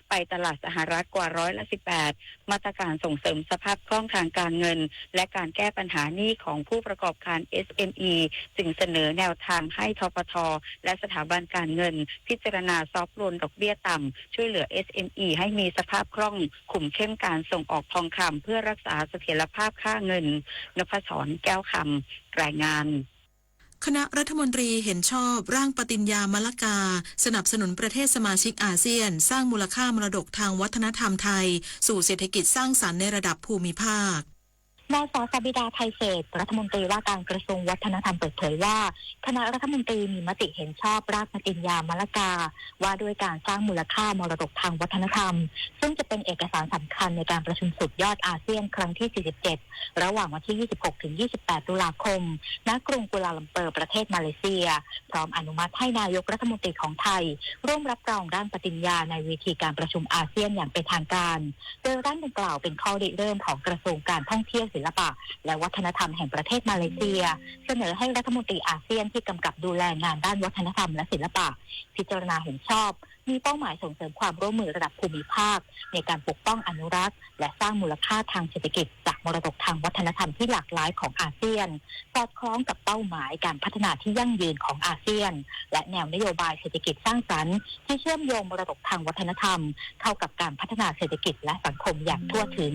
ไปตลาดสหรัฐกว่าร้อยละสิบแปด มาตรการส่งเสริมสภาพคล่องทางการเงิน และการแก้ปัญหาหนี้ของผู้ประกอบการ เอสเอ็มอี จึงเสนอแนวทางให้ ธปท และสถาบันการเงิน พิจารณาซอฟต์โลนดอกเบี้ยต่ำ ช่วยเหลือ เอสเอ็มอี ให้มีสภาพคล่อง คุมเข้มการส่งออกทองคำ เพื่อรักษาเสถียรภาพค่าเงิน นพศร แก้วคำ รายงาน คณะรัฐมนตรีเห็นชอบร่างปฏิญญามะละกา สนับสนุนประเทศสมาชิกอาเซียน สร้างมูลค่ามรดกทางวัฒนธรรมไทย สู่เศรษฐกิจสร้างสรรค์ในระดับภูมิภาค นางสาว สาบิดา ไทยเศรษฐ รัฐมนตรีว่าการกระทรวงวัฒนธรรมเปิดเผยว่า คณะรัฐมนตรีมีมติเห็นชอบร่างปฏิญญามะละกา ว่าด้วยการสร้างมูลค่ามรดกทางวัฒนธรรม ซึ่งจะเป็นเอกสารสำคัญในการประชุมสุดยอดอาเซียนครั้งที่ สี่สิบเจ็ด ระหว่างวันที่ ยี่สิบหก ถึง ยี่สิบแปด ตุลาคม ณ กรุงกัวลาลัมเปอร์ ประเทศมาเลเซีย พร้อมอนุมัติให้นายกรัฐมนตรีของไทย ร่วมรับรองร่างปฏิญญาในเวทีการประชุมอาเซียนอย่างเป็นทางการ โดยร่างดังกล่าวเป็นข้อริเริ่มของกระทรวงการท่องเที่ยวศิลปะ และวัฒนธรรมแห่งประเทศมาเลเซีย เสนอให้รัฐมนตรีอาเซียนที่กำกับดูแลงานด้านวัฒนธรรมและศิลปะ พิจารณาเห็นชอบ มีเป้าหมายส่งเสริมความร่วมมือระดับภูมิภาค ในการปกป้องอนุรักษ์ และสร้างมูลค่าทางเศรษฐกิจจากมรดกทางวัฒนธรรมที่หลากหลายของอาเซียน สอดคล้องกับเป้าหมายการพัฒนาที่ยั่งยืนของอาเซียน และแนวนโยบายเศรษฐกิจสร้างสรรค์ที่เชื่อมโยงมรดกทางวัฒนธรรมเข้ากับการพัฒนาเศรษฐกิจและสังคมอย่างทั่วถึง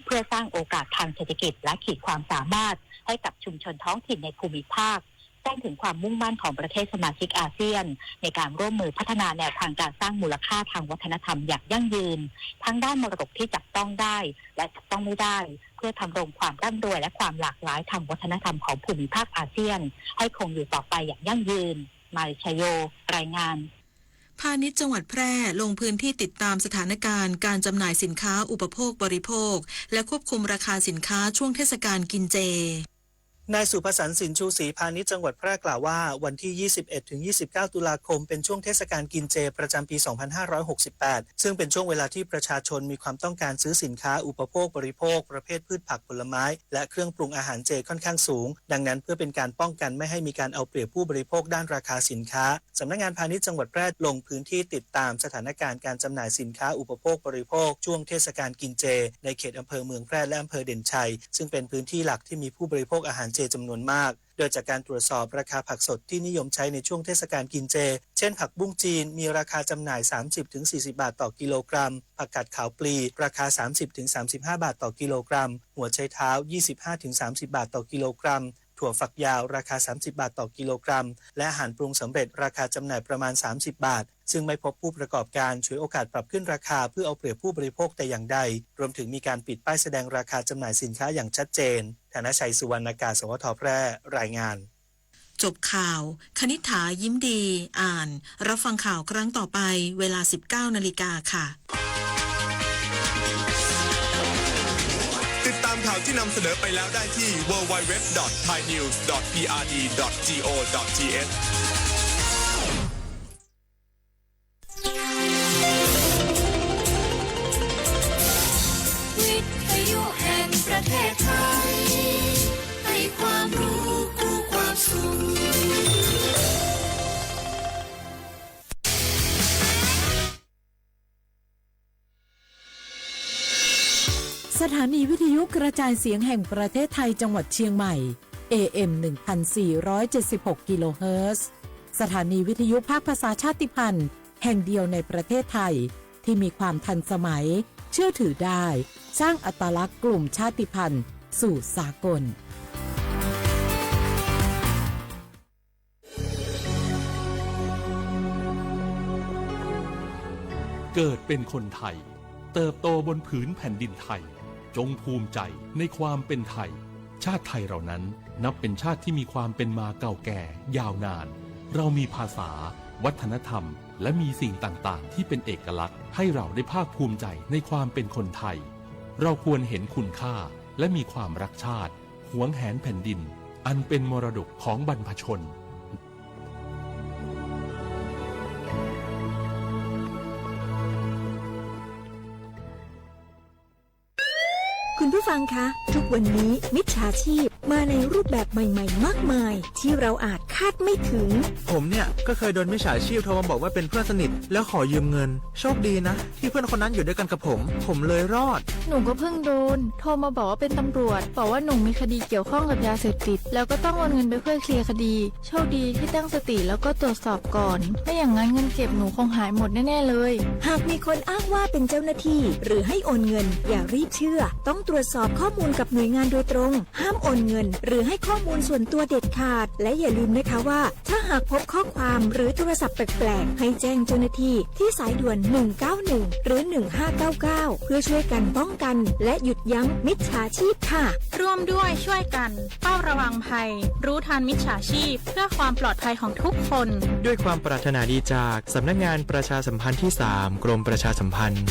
เพื่อสร้างโอกาสทางเศรษฐกิจและขีดความสามารถให้กับชุมชนท้องถิ่นในภูมิภาค แจ้งถึงความมุ่งมั่นของประเทศสมาชิกอาเซียน ในการร่วมมือพัฒนาแนวทางการสร้างมูลค่าทางวัฒนธรรมอย่างยั่งยืน ทั้งด้านมรดกที่จับต้องได้ และจับต้องไม่ได้ เพื่อทำรงความร่ำรวยและความหลากหลายทางวัฒนธรรมของภูมิภาคอาเซียน ให้คงอยู่ต่อไปอย่างยั่งยืน มาริชโย รายงาน พาณิชย์จังหวัดแพร่ลงพื้นที่ติดตามสถานการณ์การจำหน่ายสินค้าอุปโภคบริโภค และควบคุมราคาสินค้าช่วงเทศกาลกินเจ นายสุภสรร สินชูศรี พาณิชย์จังหวัดแพร่กล่าวว่า วันที่ ยี่สิบเอ็ด ถึง ยี่สิบเก้า ตุลาคม เป็นช่วงเทศกาลกินเจประจำปี สองพันห้าร้อยหกสิบแปด ซึ่งเป็นช่วงเวลาที่ประชาชนมีความต้องการซื้อสินค้าอุปโภคบริโภคประเภทพืชผักผลไม้ และเครื่องปรุงอาหารเจค่อนข้างสูง ดังนั้นเพื่อเป็นการป้องกันไม่ให้มีการเอาเปรียบผู้บริโภคด้านราคาสินค้า สำนักงานพาณิชย์จังหวัดแพร่ลงพื้นที่ติดตามสถานการณ์การจำหน่ายสินค้าอุปโภคบริโภคช่วงเทศกาลกินเจ ในเขตอำเภอเมืองแพร่และอำเภอเด่นชัย ซึ่งเป็นพื้นที่หลักที่มีผู้บริโภคอาหารเจจำนวนมาก โดยจากการตรวจสอบราคาผักสดที่นิยมใช้ในช่วงเทศกาลกินเจ เช่นผักบุ้งจีน มีราคาจำหน่าย สามสิบถึงสี่สิบ บาทต่อกิโลกรัม ผักกาดขาวปลี ราคา สามสิบถึงสามสิบห้า บาทต่อกิโลกรัม หัวไชเท้า ยี่สิบห้าถึงสามสิบ บาทต่อกิโลกรัม ถั่วฝักยาว ราคา สามสิบ บาทต่อกิโลกรัม และอาหารปรุงสำเร็จราคาจำหน่ายประมาณ สามสิบ บาท ซึ่งไม่พบผู้ประกอบการฉวยโอกาสปรับขึ้นราคาเพื่อเอาเปรียบผู้บริโภคแต่อย่างใด รวมถึงมีการปิดป้ายแสดงราคาจำหน่ายสินค้าอย่างชัดเจน ธนชัย สุวรรณากาศ สวท แพร่ รายงาน จบข่าว คณิษฐา ยิ้มดี อ่าน รับฟังข่าวครั้งต่อไป เวลา สิบเก้านาฬิกาค่ะ ติดตามข่าวที่นำเสนอไปแล้วได้ที่ ดับเบิลยู ดับเบิลยู ดับเบิลยู ดอท ไทยนิวส์ ดอท พีอาร์ดี ดอท จี โอ ดอท ที เอช วิทยุแห่งประเทศไทย ให้ความรู้คู่ความสุข สถานีวิทยุกระจายเสียงแห่งประเทศไทยจังหวัดเชียงใหม่ เอ เอ็ม หนึ่งพันสี่ร้อยเจ็ดสิบหก กิโลเฮิรตซ์ สถานีวิทยุภาคภาษาชาติพันธุ์แห่งเดียวในประเทศไทย ที่มีความทันสมัย เชื่อถือได้ สร้างอัตลักษณ์กลุ่มชาติพันธุ์สู่สากล เกิดเป็นคนไทย เติบโตบนผืนแผ่นดินไทย จงภูมิใจในความเป็นไทย ชาติไทยเรานั้นนับเป็นชาติที่มีความเป็นมาเก่าแก่ยาวนาน เรามีภาษา วัฒนธรรม และมีสิ่งต่างๆ ที่เป็นเอกลักษณ์ ให้เราได้ภาคภูมิใจในความเป็นคนไทย เราควรเห็นคุณค่า และมีความรักชาติ หวงแหนแผ่นดิน อันเป็นมรดกของบรรพชน คุณผู้ฟังคะ ทุกวันนี้มิจฉาชีพมาในรูปแบบใหม่ๆ มากมาย ที่เราอาจค คาดไม่ถึง ผมเนี่ยก็เคยโดนมิจฉาชีพโทรมาบอกว่าเป็นเพื่อนสนิทแล้วขอยืมเงิน โชคดีนะที่เพื่อนคนนั้นอยู่ด้วยกันกับผม ผมเลยรอด หนูก็เพิ่งโดน โทรมาบอกว่าเป็นตำรวจ บอกว่าหนูมีคดีเกี่ยวข้องกับยาเสพติด แล้วก็ต้องโอนเงินไปเพื่อเคลียร์คดี โชคดีที่ตั้งสติแล้วก็ตรวจสอบก่อน ไม่อย่างนั้นเงินเก็บหนูคงหายหมดแน่ๆเลย หากมีคนอ้างว่าเป็นเจ้าหน้าที่ หรือให้โอนเงิน อย่ารีบเชื่อ ต้องตรวจสอบข้อมูลกับหน่วยงานโดยตรง ห้ามโอนเงิน หรือให้ข้อมูลส่วนตัวเด็ดขาด และอย่าลืมนะคะว่า ถ้าหากพบข้อความหรือโทรศัพท์แปลกๆ ให้แจ้งเจ้าหน้าที่ที่สายด่วน หนึ่งเก้าหนึ่ง หรือ หนึ่งห้าเก้าเก้า เพื่อช่วยกันป้องกัน และหยุดยั้งมิจฉาชีพค่ะ ร่วมด้วยช่วยกันเฝ้าระวังภัย รู้ทันมิจฉาชีพ เพื่อความปลอดภัยของทุกคน ด้วยความปรารถนาดีจากสำนักงานประชาสัมพันธ์ที่สาม กรมประชาสัมพันธ์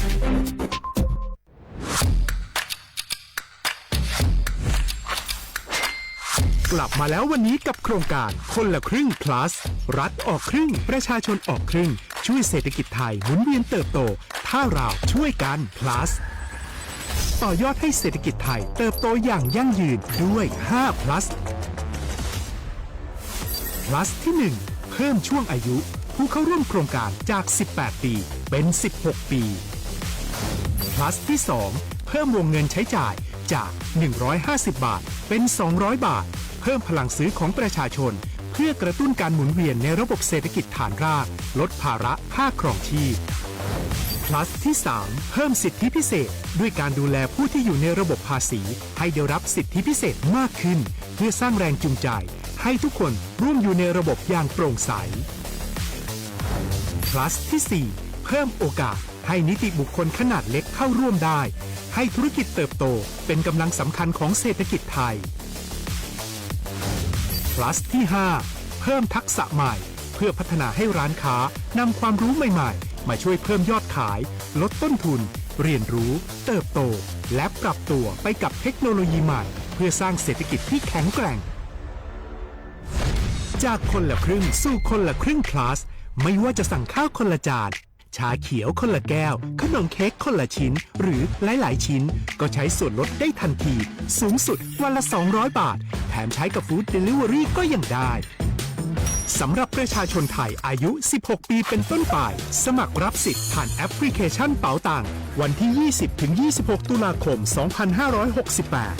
กลับมาแล้ววันนี้กับโครงการคนละครึ่ง plus รัฐออกครึ่ง ประชาชนออกครึ่ง ช่วยเศรษฐกิจไทยหมุนเวียนเติบโต ถ้าเราช่วยกัน plus ต่อยอดให้เศรษฐกิจไทยเติบโตอย่างยั่งยืนด้วย ห้า plus plus ที่ หนึ่ง เพิ่มช่วงอายุผู้เข้าร่วมโครงการจาก สิบแปด ปี เป็น สิบหก ปี plus ที่ สอง เพิ่มวงเงินใช้จ่ายจาก หนึ่งร้อยห้าสิบ บาท เป็น สองร้อย บาท เพิ่มพลังซื้อของประชาชน เพื่อกระตุ้นการหมุนเวียนในระบบเศรษฐกิจฐานราก ลดภาระค่าครองชีพ plus ที่ สาม เพิ่มสิทธิพิเศษ ด้วยการดูแลผู้ที่อยู่ในระบบภาษี ให้ได้รับสิทธิพิเศษมากขึ้น เพื่อสร้างแรงจูงใจ ให้ทุกคนร่วมอยู่ในระบบอย่างโปร่งใส plus ที่ สี่ เพิ่มโอกาสให้นิติบุคคลขนาดเล็กเข้าร่วมได้ ให้ธุรกิจเติบโตเป็นกำลังสำคัญของเศรษฐกิจไทย plus ที่ ห้า เพิ่มทักษะใหม่ เพื่อพัฒนาให้ร้านค้านำความรู้ใหม่ๆ มาช่วยเพิ่มยอดขาย ลดต้นทุน เรียนรู้ เติบโต และปรับตัวไปกับเทคโนโลยีใหม่ เพื่อสร้างเศรษฐกิจที่แข็งแกร่ง จากคนละครึ่งสู่คนละครึ่ง plus ไม่ว่าจะสั่งข้าวคนละจาน ชาเขียวคนละแก้ว ขนมเค้กคนละชิ้น หรือหลายๆ ชิ้น ก็ใช้ส่วนลดได้ทันที สูงสุดวันละ สองร้อย บาท แถมใช้กับ Food Delivery ก็ยังได้ สำหรับประชาชนไทยอายุ สิบหก ปีเป็นต้นไป สมัครรับสิทธิ์ผ่านแอปพลิเคชันเป๋าตัง วันที่ ยี่สิบ ถึง ยี่สิบหก ตุลาคม สองพันห้าร้อยหกสิบแปด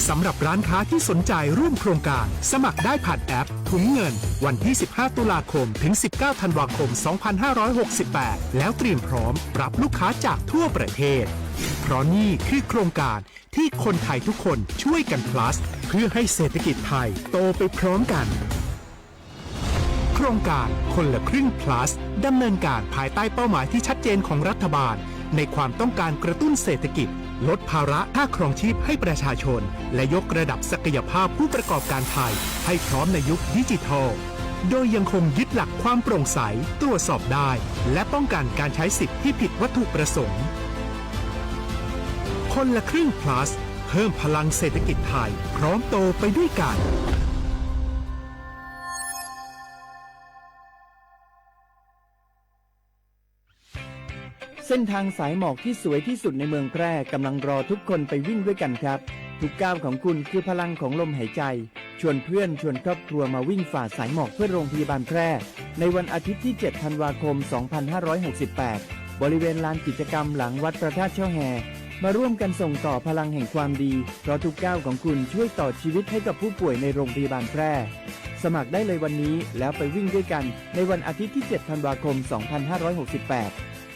สำหรับร้านค้าที่สนใจร่วมโครงการ สมัครได้ผ่านแอปถุงเงิน วันที่ สิบห้า ตุลาคม ถึง สิบเก้า ธันวาคม สองพันห้าร้อยหกสิบแปด แล้วเตรียมพร้อมรับลูกค้าจากทั่วประเทศ เพราะนี่คือโครงการที่คนไทยทุกคนช่วยกัน plus เพื่อให้เศรษฐกิจไทยโตไปพร้อมกัน โครงการคนละครึ่ง plus ดำเนินการภายใต้เป้าหมายที่ชัดเจนของรัฐบาล ในความต้องการกระตุ้นเศรษฐกิจ ลดภาระค่าครองชีพให้ประชาชน และยกระดับศักยภาพผู้ประกอบการไทย ให้พร้อมในยุคดิจิทัล โดยยังคงยึดหลักความโปร่งใส ตรวจสอบได้ และป้องกันการใช้สิทธิ์ที่ผิดวัตถุประสงค์ คนละครึ่ง plus เพิ่มพลังเศรษฐกิจไทย พร้อมโตไปด้วยกัน เส้นทางสายหมอกที่สวยที่สุดในเมืองแพร่กำลังรอทุกคนไปวิ่งด้วยกันครับ ทุกก้าวของคุณคือพลังของลมหายใจ ชวนเพื่อนชวนครอบครัวมาวิ่งฝ่าสายหมอกเพื่อโรงพยาบาลแพร่ ในวันอาทิตย์ที่ เจ็ด ธันวาคม สองพันห้าร้อยหกสิบแปด บริเวณลานกิจกรรมหลังวัดพระธาตุช่อแฮ มาร่วมกันส่งต่อพลังแห่งความดี เพราะทุกก้าวของคุณช่วยต่อชีวิตให้กับผู้ป่วยในโรงพยาบาลแพร่ สมัครได้เลยวันนี้แล้วไปวิ่งด้วยกัน ในวันอาทิตย์ที่ เจ็ด ธันวาคม สองพันห้าร้อยหกสิบแปด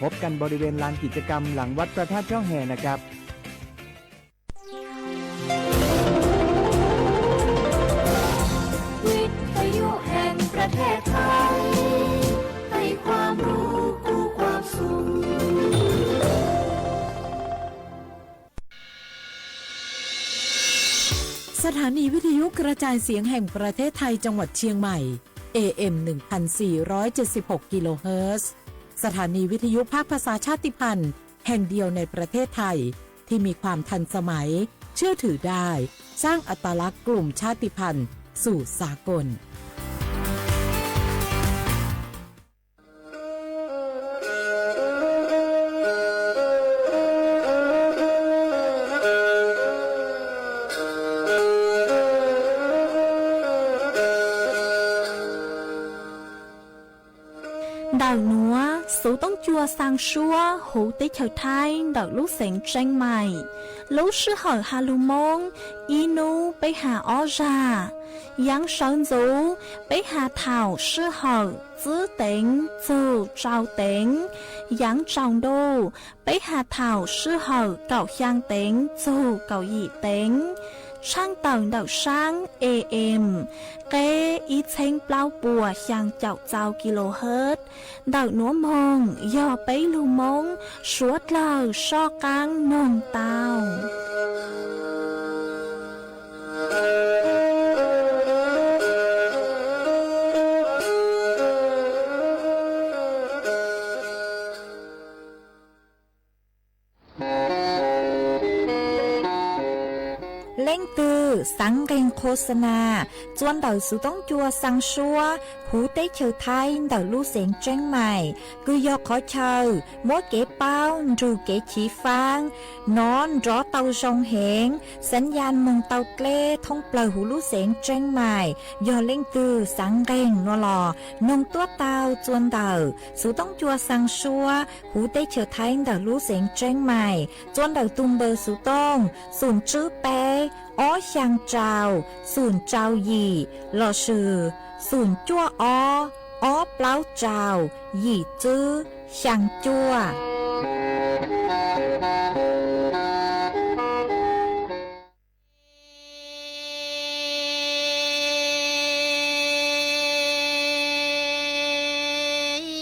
พบกันบริเวณลานกิจกรรมหลังวัดพระธาตุช่อแฮนะครับ วิทยุแห่งประเทศไทย ให้ความรู้คู่ความสุข สถานีวิทยุกระจายเสียงแห่งประเทศไทยจังหวัดเชียงใหม่ เอ เอ็ม หนึ่งพันสี่ร้อยเจ็ดสิบหก กิโลเฮิรตซ์ สถานีวิทยุภาคภาษาชาติพันธุ์แห่งเดียวในประเทศไทย ที่มีความทันสมัย เชื่อถือได้ สร้างอัตลักษณ์กลุ่มชาติพันธุ์สู่สากล Xov tooj cua xaa suab huv teb chaws Thaib ntawm lub xeev Tseeb Mais. Lub sij hawm has lug Moob, ib nub peb has ob zag. Yaav sawv ntxuv, peb has thaum sij hawm tsib teev txug rau teev. Yaav tsaus ntuj, peb has thaum sij hawm kaum xyaa teev txug kaum yim teev. Tshaaj tawm ntawm saab A M, qeb ib txheeb plaub puas xyaa caum txau kilohertz. Ntawm nuav moog yog peb lug Moob suav dlawg soj qaab noog tau. Leej twg xaav nqeeg qhua xa nas txua ntawm xov tooj cua xaa suab huv teb chaws Thaib ntawm lub xeev Tseeb Mais, kws yog qhov chaw muab kev paub nrug kev chiv faab nov nrov tau zoo heev, xaav ya moog tau dleb thoob plawg huv lub xeev Tseeb Mais. Yog leej twg xaav nqeeg nuav los noog tuab tau txua ntawm xov tooj cua xaa suab huv teb chaws Thaib ntawm lub xeev Tseeb Mais, txua ntawm tug npawb xov tooj xoom tswb peb ob xyaa rau xoom rau yim lossis xoom cuaj ob ob plaub rau yim tswb xyaa cuaj.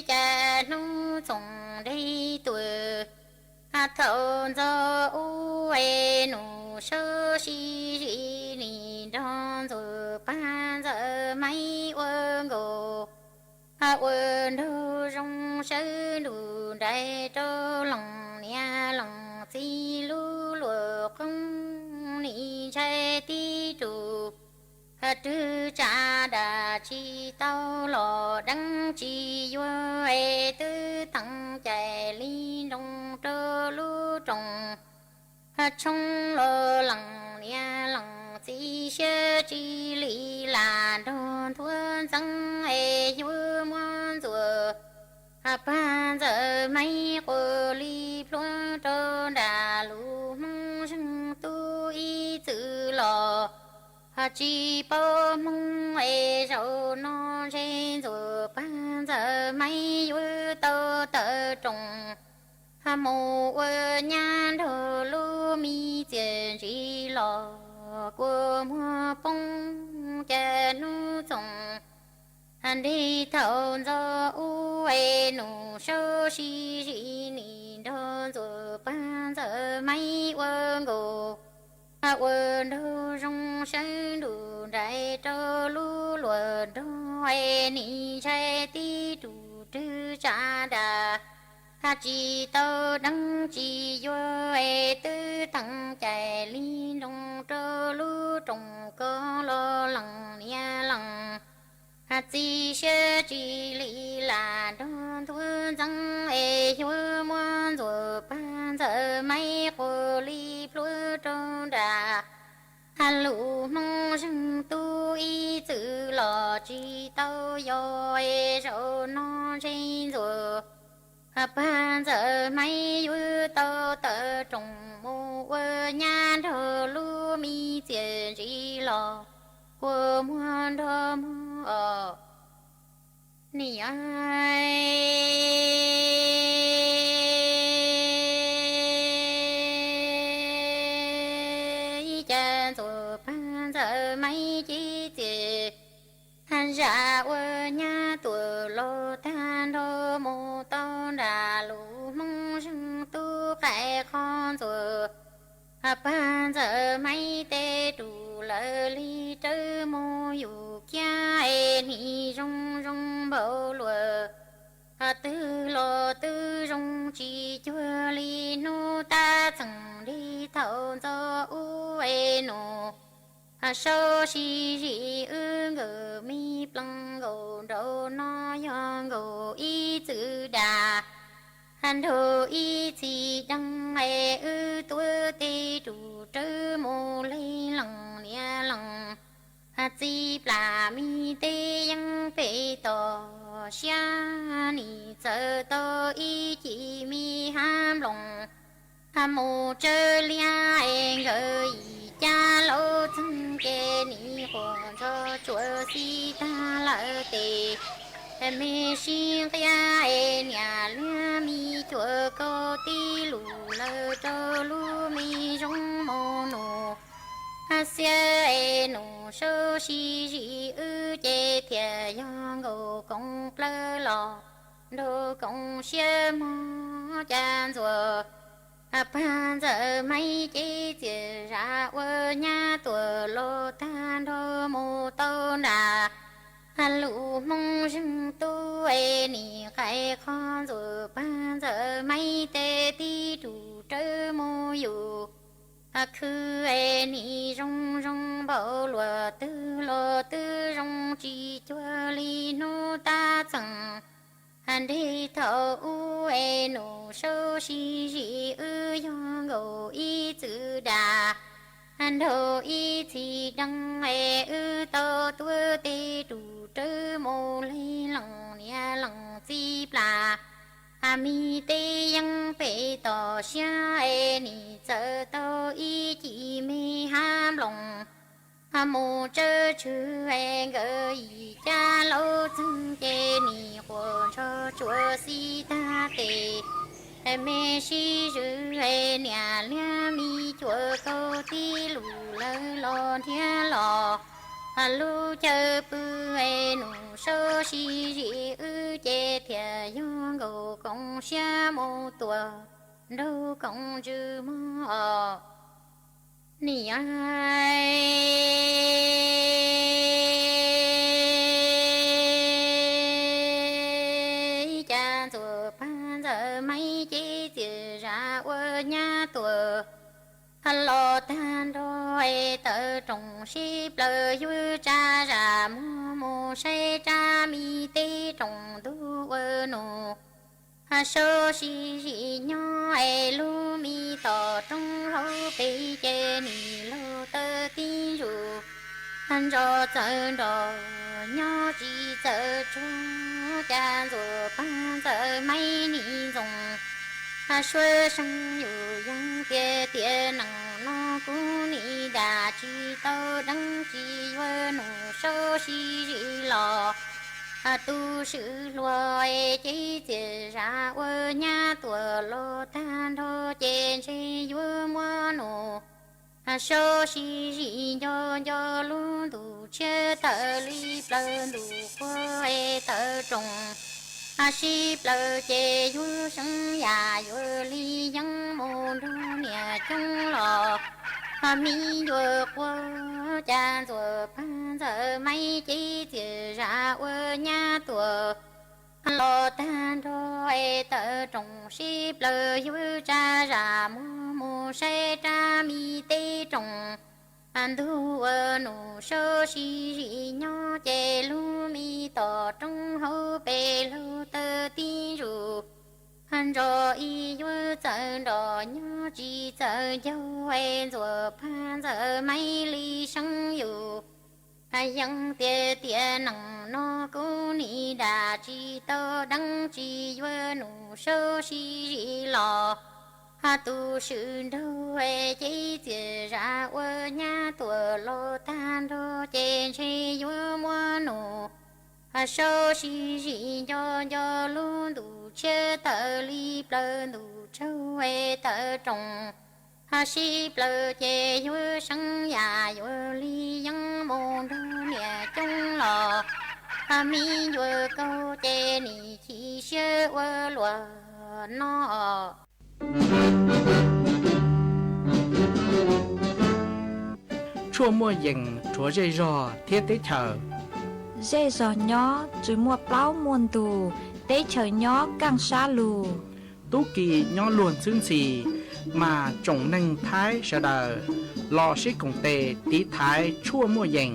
Cas hnub txoos nrig tus, thaum ntxov ub es nus sawv sib zim nim nrog ntxuag pab ntxawm Maiv ua nkaus, ua nraug zoo sawv nrug nraim rau leej niam leej txiv lub luag qoob, nim ntshai tib tug twg tsa dam tsis tau los deev tsis yuav es twb teem cais li nroo rau lub rooj tshoob los leej niam leej txiv siab tsis li lam nrog nthuav ntxeev es yuav muab ntxuag pab ntxawm Maiv quas li plhuav rau nram lub Hmoob zeeg tub ib txwm los tsis paub Hmoob es zaum no ntshe ntxuag pab ntxawm Maiv yuav tau tawm rooj mus ua nyab nrog lub mi txiaj ntsim los kua muag poob. Cas hnub txoos nrig thaum ntxov ub es nus sawv sib zim nim nrog ntxuag pab ntxawm Maiv ua nkaus, ua nraug zoo sawv nrug nraim rau lub luag nrog es nim ntshai tib tug twg tsa dam tsis tau deev tsis yuav es twb teem cais li nroo rau lub rooj ko los leej niam leej txiv siab tsis li lam nrog nthuav ntxeev es yuav muab ntxuag pab ntxawm Maiv quas li plhuav rau nram lub Hmoob zeeg tub ib txwm los tsis tau yog es zaum no ntshe ntxuag pab ntxawm Maiv yuav tau tawm rooj mus ua nyab nrog lub mi txiaj ntsim los kua muag nrog muag os. Niam, cas ntxuag pab ntxawm Maiv cia li txias zam ua nyab tuaj los tag nrho mus tau nram lub Hmoob zeeg tub qaij qhov ntxuag pab ntxawm Maiv tej rus lawv li rawv mus yus kiag es nim zoo zoo npaum luaj twg los twb zoo tsis cuag li hnub tab txeem nrig thaum ntxov ub es nus sawv sib zim wb nkawm me plees nkaus nraum no yog nkaus ib txwm dag nrug ib txhis deeg es wb tuav tej rus rawv mus li leej niam leej txiv plam me teb yeeb pem toj siab, nim txawm tau ib cim me hab nploos mus tsawb liab es nkawd yim cab laub txeeg ces nim quas ntxhov tsuas xib tag lawm tes me sib nqia es niam liab me cuam kaus tib lus lawm rau lub me zoo mus nus xiab es nus saub sib zim wb ces thiaj yog nkaus koom plawv los nraug koom siab mog. Cas Ntxuam Pag Ntxawm Maib Cev Txias Zam ua nyab Tuam los tag nrho mus tau nram lub Hmoob Zeeg Tub es nim qais qhov Ntxuam Pag Ntxawm Maib tes tib rus rawv mus yus khwv es nim zoo zoo npaum luaj twg los twb zoo tsis cuag li hnub tab txeem nreg thaum ub es nus saub sib zim wb yog nkaus ib txwm dam nraug ib txhis deev es wb tau tuav tej rus rawv mus lees lees niam lees txiv plas me teb yeeb pem tom siab es nim txawm tau ib cim me hab nploos mus tsawb tshwm es nkawd yim cab laub txeeg ces nim quas ntxhov tsuas xib tag tes me sib zwm es niam liab me cuam kaus tib lus lawv los nrhiav los lub chaw pw es nus saub sib zim wb ces thiaj yog nkaus koom siab mus Tuam nraug koom ntsws mog os. Niam, cas Ntxuam Pag Ntxawm Maib Cev Txias Zam ua nyab Tuam los tag nrho es tawm roos sib plaws yuav tsa zam muag mus saib rab me teb roos ntuj ua nus saub sib zim nyob es lub me tom roob hauv pes ces nim lug tawm tib ntsug ntso txawv nrog nyob tsis txawj tsuag. Cas Ntxuam Pag Ntxawm Maib Nim Ntxoov Suav Seej yus yeej tias tiam neej no kuv nim dam tsis tau deev tsis yuav nus saub sib zim los tu swm hluas es Cev Txias Zam ua nyab Tuam los tag nrho ces ntshe yuav muab nus saub sib zim nco nco lub ntuj tshiab tawm li plaws ntuj quag es tawm roos sib plaws ces yuav seev yam yuav li yeeb mus nrog niam coob los me yuav quag. Cas Ntxuam Pag Ntxawm Maib Cev Txias Zam ua nyab Tuam los tag nrho es tawm roos sib plaws yuav tsa zam muag mus saib rab me teb roos ntuj ua nus saub sib zim nyob ces lub me tom roob hauv pes lug tawm tib ntsug ntso ib yuav txawv nrog nyob tsis txawj ncaug es Ntxuam Pag Ntxawm Maib li seev yus yeej tias tiam neej no kuv nim dam tsis tau deev tsis yuav nus saub sib zim los tu swm nraug es Cev Txias Zam ua nyab Tuam los tag nrho ces ntshe yuav muab nus saub sib zim nco nco lub ntuj tshiab tawm li plaws ntuj tsaug es tawm roos sib plaws ces yuav seev yam yuav li yeeb mus nrog niam coob los me yuav kaug ces nim chim siab ua luaj no. Tshuaj muaj yees rhuav zej zog thiab teb chaws. Zej zog nyob tsis muaj plaub muaj ntug, teb chaws nyob kaaj sab lug. Tub ki nyob luag ntxhwb ntxhi, mas tsoom neeg Thaib sawv daws los sib koom tes tiv thaiv tshuaj muaj yees.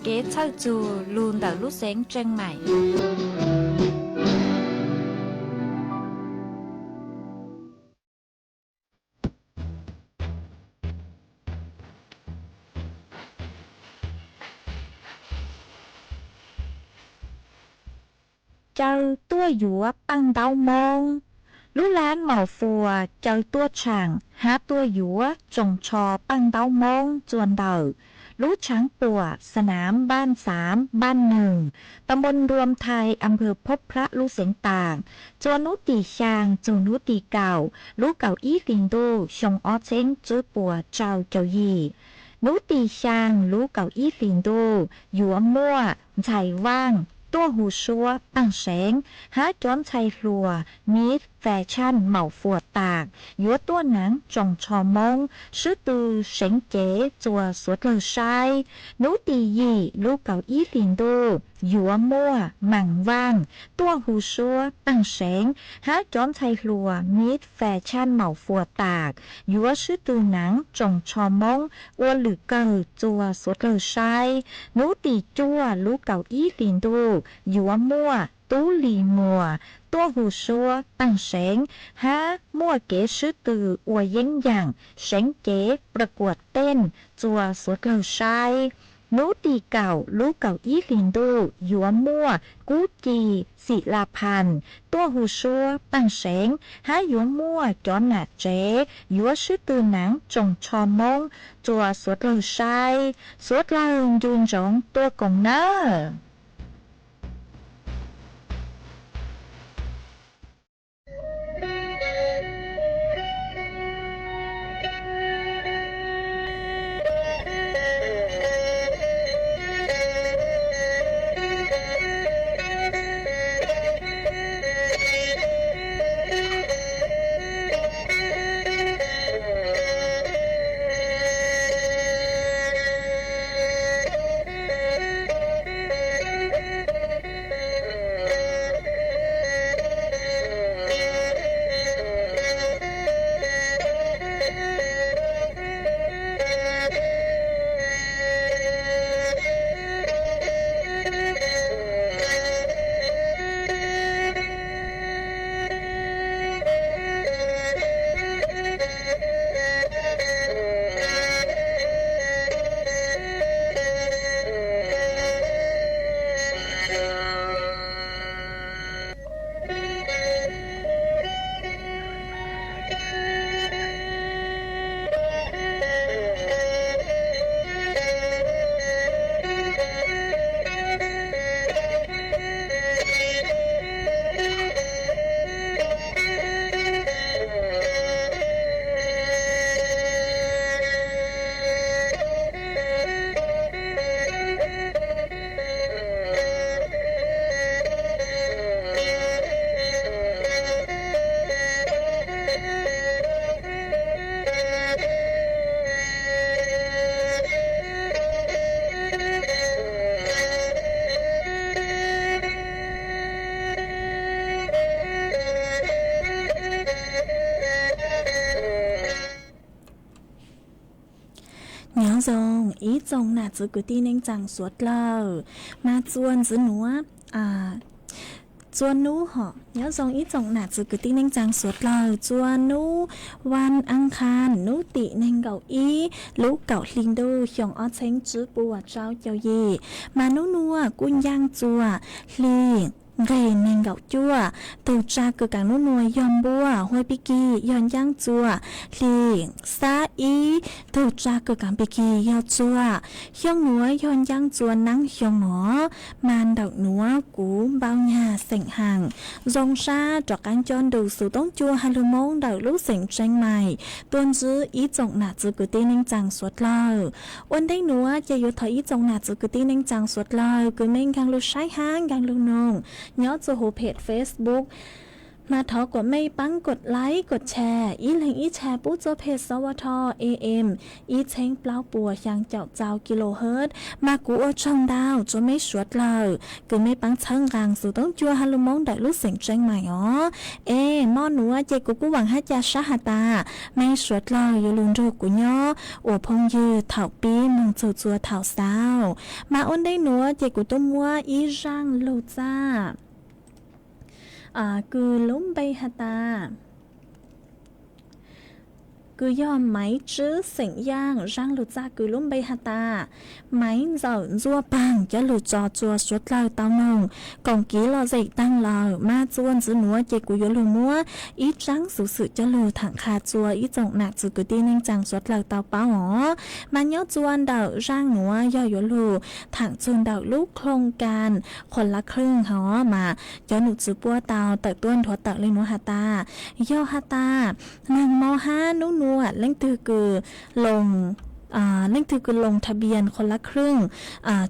Kev txhawj txug lug ntawm lub xeev Tseej Maim. caw tuaj yuav paj ntaub Hmoob. Lub lav Maum Fuas caw tuaj tshaam hab tuaj yuav tsoos tsho paj ntaub Hmoob txua ntawm lub tshaav puam Sa Nam Npaj Xaav Npaj Nwg, ta npoo Ntuam Thais, a npawg Phob Plab lub xeev Taam, txua nub tim xyaa txug nub tim kaum lub kaum ib hlis ntuj xyoo ob txheeb tswb puas rau caum yim. Nub tim xyaa lub kaum ib hlis ntuj yuav muaj ntxhais vaaj tuaj hu suab Taaj Seev hab cov ntxhais hluas Miss Fashion Maum Fuas Taam yuav tuaj naav tsoos tsho Moob swb tw seev cev txua suav dlawg saib. Nub tim yim lub kaum ib hlis ntuj yuav muaj Maam Vaaj tuaj hu suab Taaj Seev hab cov ntxhais hluas Miss Fashion Maum Fuas Taam yuav swb tw naav tsoos tsho Moob ua lwm kawg txua suav dlawg saib. Nub tim cuaj lub kaum ib hlis ntuj yuav muaj Tub Lis Muas tuaj hu suab Taaj Seev hab muaj kev swb tw ua yeeb yaam seev cev pra kuam teej txua suav dlawg saib. Nub tim kaum lub kaum ib hlis ntuj yuav muaj Kub Ci Xim La Phas tuaj hu suab Taaj Seev hab yuav muaj cov nam tsev yuav swb tw naav tsoos tsho Moob txua suav dlawg saib. Suav dlawg ncu ntsoov tuaj koom nawb. Nyob zoo ib tsoom nam txwv kwv tij neej tsaa suav dlawg, mas txuas ntxiv nuav, txuas nub hom, nyob zoo ib tsoom nam txwv kwv tij neej tsaa suav dlawg, txuas nub vas aas qhas nub tim neeg nkaum ib lub kaum hli ntuj xyoo ob txheeb tswb puas rau caum yim, mas nub nuav kuj ncaaj txuas hli nqeg neeg nkaum cuaj. Tug tsa kws kaam nub nuav yog npuaj huab pig kig yog ncaaj txuas hli xab ib. Tug tsa kws kaam pig kig yog txuas xyoo nuav yog ncaaj txuas naab xyoo nuav, mas ntawm nuav kuv npau nyag xeem haam zoo sab rov qaab coj nrug xuv toob cua has lug Moob ntawm lub xeem Tseeb Mais tuaj ntsib ib tsoom nam txwv kwv tij neej tsaa suav dlawg. Ua ntej nuav ces yuav thov ib tsoom nam txwv kwv tij neej tsaa suav dlawg kws mej nkaag lug saib hab nkaag lug noog nyob txug huv phem Facebook, mas thov kuas mej paab kod like kod share, ib leeg ib share pub txug phem xov ua tho A M ib txheeb plaub puas xyaa caum txau kilohertz, mas kuv ua tsaug ntau rua mej suav dlawg kws mej paab txhawb nqaa xuv toob cua has lug Moob ntawm lub xeem Tseeb Mais os. Es mo nuav ces kuv kuj vaam hab ca sab has tas mej suav dlawg yuav lug nrug kuv nyob ua phooj ywg thaum pib moog txug txua thaum xaus. Mas ua ntej nuav ces kuv tuaj muab ib zaaj lug txaj kws lub npe has tas kws yog Maiv Tswb xeem Yaaj, zaaj lug txag kws lub npe has tas Maiv Ntxawm Ntxuaj Paag, cov lug tso tsua suav dlawg tau noog koom kiv lom zem taag lawm. Mas txuas ntxiv nuav ces kuv yuav lug muab ib tsaab xuv xwm coj lug thaam qha tsua ib tsoom nam txwv kwv tij neej tsaa suav dlawg tau paub os. Mas nyob tsua ntawm zaaj nuav yog yuav lug thaam txug ntawm lub khlooj kas Qhuas Lab Khwj hov, mas cov num txwv puab tau tawm tuab nthuav tawm le nuav has tas, yog has tas neeg mo hab nub nuav leej twg kws loo, leej twg kws loo tha bias Qhuas Lab Khwj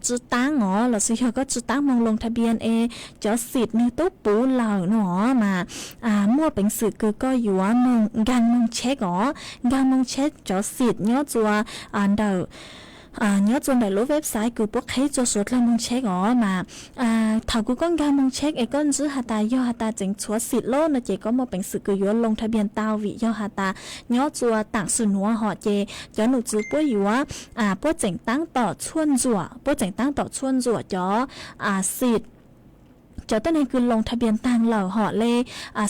tsi taab os, lossis yog koj tsi taab moog loo tha bias es cov xim nwg tub puv lawm nuav mas muaj peev xwm kws koj yuav moog nkaag moog tsheb os, nkaag moog tsheb cov xim nyob tsua ntawm nyob tsua ntawm lub website kws puab qheb tsua suav dlawg moog tsheb os. Mas thaum kws koj nkaag moog tsheb es koj ntsib has tas yog has tas tseem tshuav xim lub no ces koj muaj peev xwm kws yuav loo tha bias tau, vim yog has tas nyob tsua taam sim nuav hov ces cov num txwv puab yuav, puab tseem taab tom tshuaj ntsuam, puab tseem taab tom tshuaj ntsuam cov xim, cov tuab neeg kws loo tha bias taag lawm hov le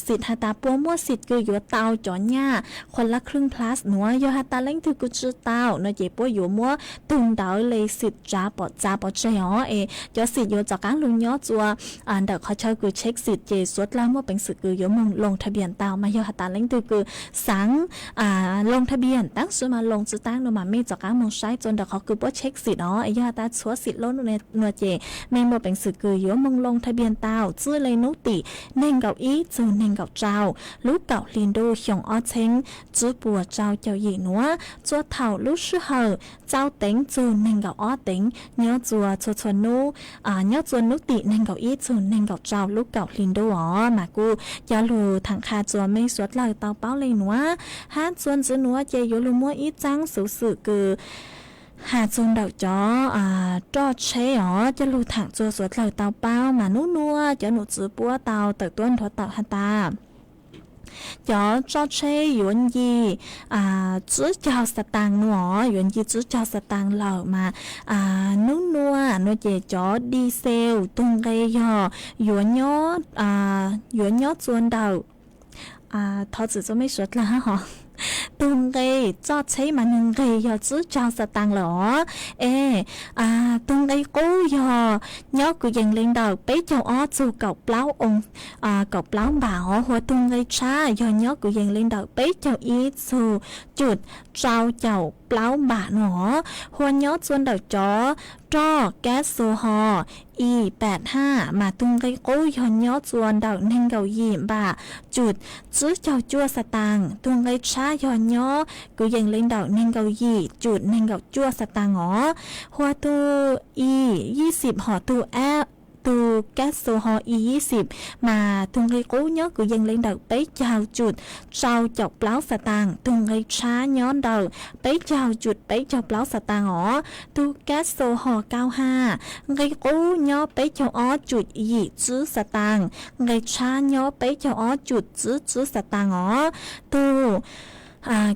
xim has tas puab muaj xim kws yuav tau cov nyaj Qhuas Lab Khwj Plus nuav. Yog has tas leej twg kws tsi tau no ces puab yuav muab tug ntawv le xim tsav pov, tsav pov tseg os, es cov xim yuav rov qaab lug nyob tsua ntawm qhov chaw kws tsheb xim ces suav dlawg muaj peev xwm kws yuav moog loo tha bias tau. Mas yog has tas leej twg kws xaav loo tha bias taab sis mas loo tsi taab no mas mej rov qaab moog saib tsua ntawm qhov kws puab tsheb xim os, es yog has tas tshuav xim lub nuav ces mej muaj peev xwm kws yuav moog loo tha bias tau txij le nub tim neeg nkaum ib txug neeg nkaum rau lub kaum hli ntuj xyoo ob txheeb tsib puas rau caum yim nuav, tsua thaum lub sij hawm tsau teev txug neeg nkaum ob teev nyob tsua txhua txhua nub, nyob tsua nub tim neeg nkaum ib txug neeg nkaum rau lub kaum hli ntuj os. Mas kuj coj lug thaam qha tsua mej suav dlawg tau paub le nuav. Hab tsua ntxiv nuav ces yuav lug muab ib tsaab xuv xwm kws has tsua ntawm cov roj tsheb os coj lug thaam tsua suav dlawg tau paub. Mas nub nuav cov num txwv puab tau tawm tuab nthuav tawm has tas cov roj tsheb yuav nce tsib caug xa taas nuav, yuav nce tsib caug xa taas lawm mas nub nuav nuav ces cov di xel tug nqe yog yuav nyob, yuav nyob tsua ntawm, thov txim tsua mej suav dlawg hab hov, tug nqe roj tsheb mas nwg nqeg yog tsib caug xa taas lawm os. Es tug nqe qub yog nyob kwv yees le ntawm peb caug ob txug kaum plaub, kaum plaub npam os. Hua tug nqe tshab yog nyob kwv yees le ntawm peb caug ib txug cum rau caum plaub npam nuav os. Hua nyob tsua ntawm cov roj kab xu ho i pam haj mas tug nqe qub yog nyob tsua ntawm neeg nkaum yim npam cum tsib caug cuaj xa taas. Tug nqe tshab yog nyob kwv yees le ntawm neeg nkaum yim cum neeg nkaum cuaj xa taas os. Hua tug i yij xim hom tug a, tug kab xu ho i yij xim mas tug nqe qub nyob kwv yees le ntawm peb caug cum rau caum plaub xa taas. Tug nqe tshab nyob ntawm peb caug cum peb caug plaub xa taas os. Tug kab xu ho kaum haj, nqe qub nyob peb caug ob cum yim tsib xa taas, nqe tshab nyob peb caug ob cum tsib tsib xa taas os. Tug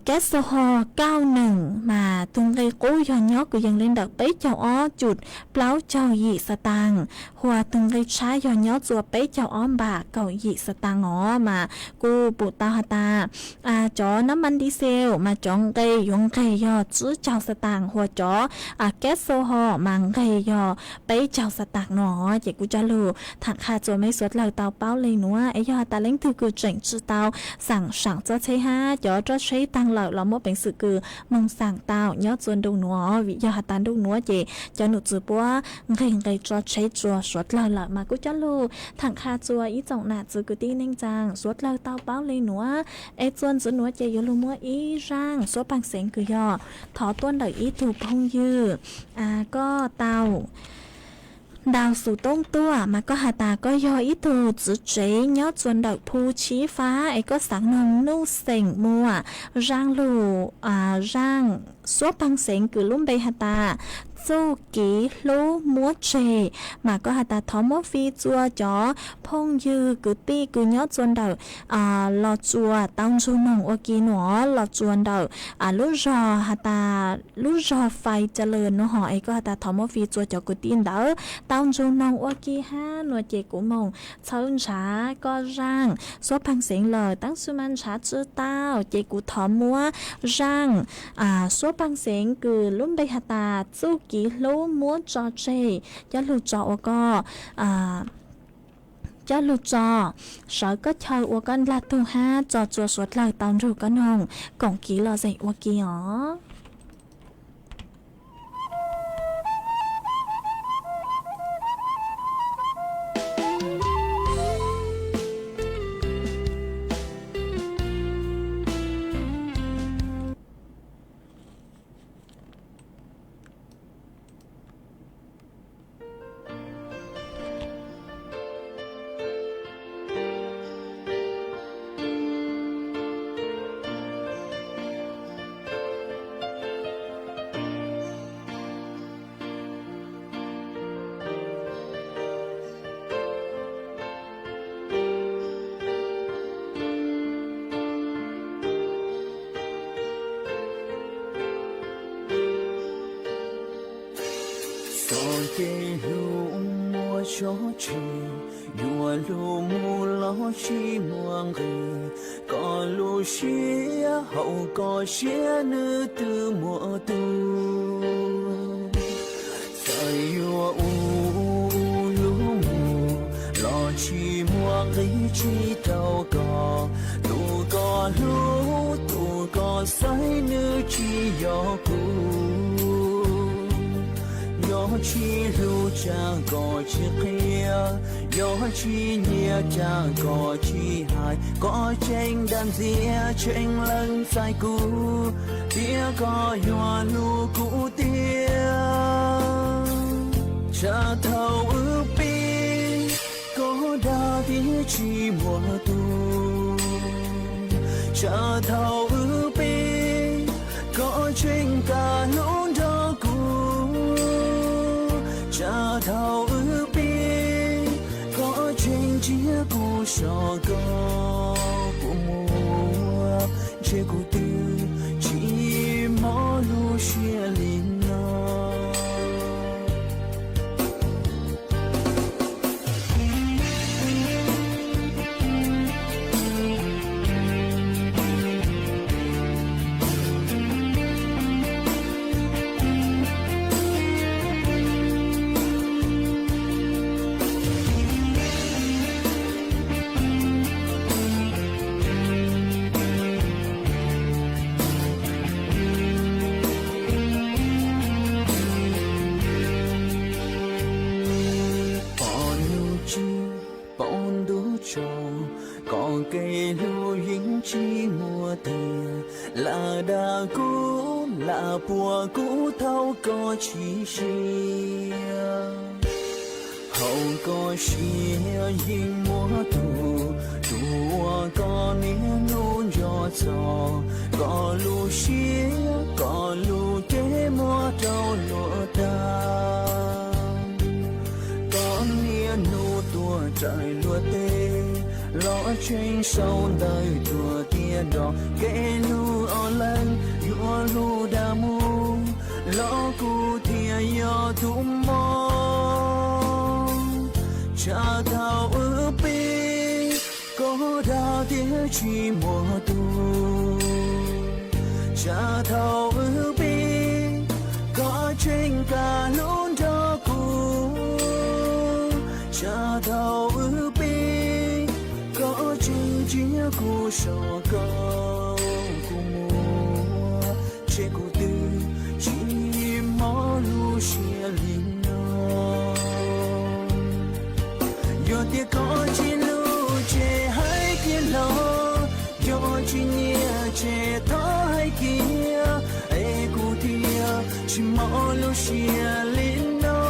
kab xu ho kaum nees mas tug nqe qub yog nyob kwv yees le ntawm peb caug ob cum plaub caug yim xa taas, hua tug nqe tshab yog nyob tsua peb caug ob npam kaum yim xa taas os. Mas kuj pum tau has tas cov nab npab di xel mas cov nqe yuav nqeg yog tsib caug xa taas, hua cov kab xu ho mas nqeg yog peb caug xa taas no. Ces kuv coj lug tham qha tsua mej suav dlawg tau paub le nuav, es yog has tas leej twg kws tseem tsi tau xaam saam txoj tsheb hab cov roj tsheb taag lawm los muaj peev xwm kws moog xaam tau nyob tsua ntuj nuav, vim yog has tas ntuj nuav ces cov num txwv puab nqeg nqe roj tsheb tsua suav dlawg lawm. Mas kuj coj lug tham qha tsua ib tsoom nam txwv kwv tij neej tsaa suav dlawg tau paub le nuav. Es tsua ntxiv nuav ces yuav lug muab ib zaaj suab paag xeev kws yog thov tuaj ntawm ib tug phooj ywg, koj tau ntau xus toob tuaj mas koj has tas koj yog ib tug txiv tsev nyob tsua ntawm Phu Tshib Fab es koj xaav noog nuj xeem muam zaaj lug, zaaj suab paag xeev kws lub npe has tas txuj kev hlub muab tseg, mas koj has tas thov muab fij txua cov phooj ywg kwv tij kws nyob txua ntawm Los Tsuas tau ntsug noog ua ke nuav, Los Tsuas ntawm lub zog has tas lub zog Fais Calaws nuav hov es koj has tas thov muab fij txua cov kwv tij ntawd tau ntsug noog ua ke hab nuav ces kuv moog txhawb ntshav koj zaaj suab pej xeem lawm, tab sis mas ntshav tsi tau ces kuv thov muab zaaj suab pej xeem kws lub npe has tas txuj kev hlub muab tso tseg, coj lug tso ua koj coj lug tso sawv koj chaw ua koj ndlag tug hab tso txua suav dlawg tau nrug koj noog koom kev lom zem ua ke os. Txoj kev hlub muaj tso tseg, yuav lug mus los tsis muaj nqis, koj lub siab hauv koj siab nws twb muaj tus. Txawm yuav ua lub mus los tsis muaj nqis tsis tau koj, tus koj hlub tus koj xaiv nws tsis yog kuv. Yog tsis hlub cas koj tsis qhia, yog tsis nyiam cas koj tsis hais, koj tseem dag ntxias tseem lees txais kuv, tias koj yuav hlub kuv tiag. Tsam thaum wb pib koj dag tias tsis muaj tus, tsam thaum wb pib koj tseem kam hlub nrog kuv, tsam thaum wb pib koj tseem ntsia kuv saib koj puas muaj, ntshe kuv twb tsis mob lub siab li no. Pom ntuj tsaus, pom ntuj tsaus, koj kev hlub yeej tsis muaj tiag. Lam dag kuv, lam puag kuv thaum koj tsis siab. Hauv koj siab yeej muaj tus, tus uas koj niaj hnub nco txog. Koj lub siab, koj lub cev muab rau luag tag. Koj niaj hnub tuaj raws luag teb, los tseem sau ntawv tuaj tias nrog kev hlub ob leeg yuav hlub dag mus, los kuv thiaj yog tus mob. Tsam thaum wb pib koj dag tias tsis muaj tus, tsam thaum wb pib koj tseem kam hlub nrog kuv, tsam thaum wb pib koj tseem ntsia kuv saib koj puas muaj, ntshe kuv twb tsis mob lub siab li no. Yog tias koj tsis hlub ces hais kiag los, yog tsis nyiam ces thov hais kiag, es kuv thiaj tsis mob lub siab li no.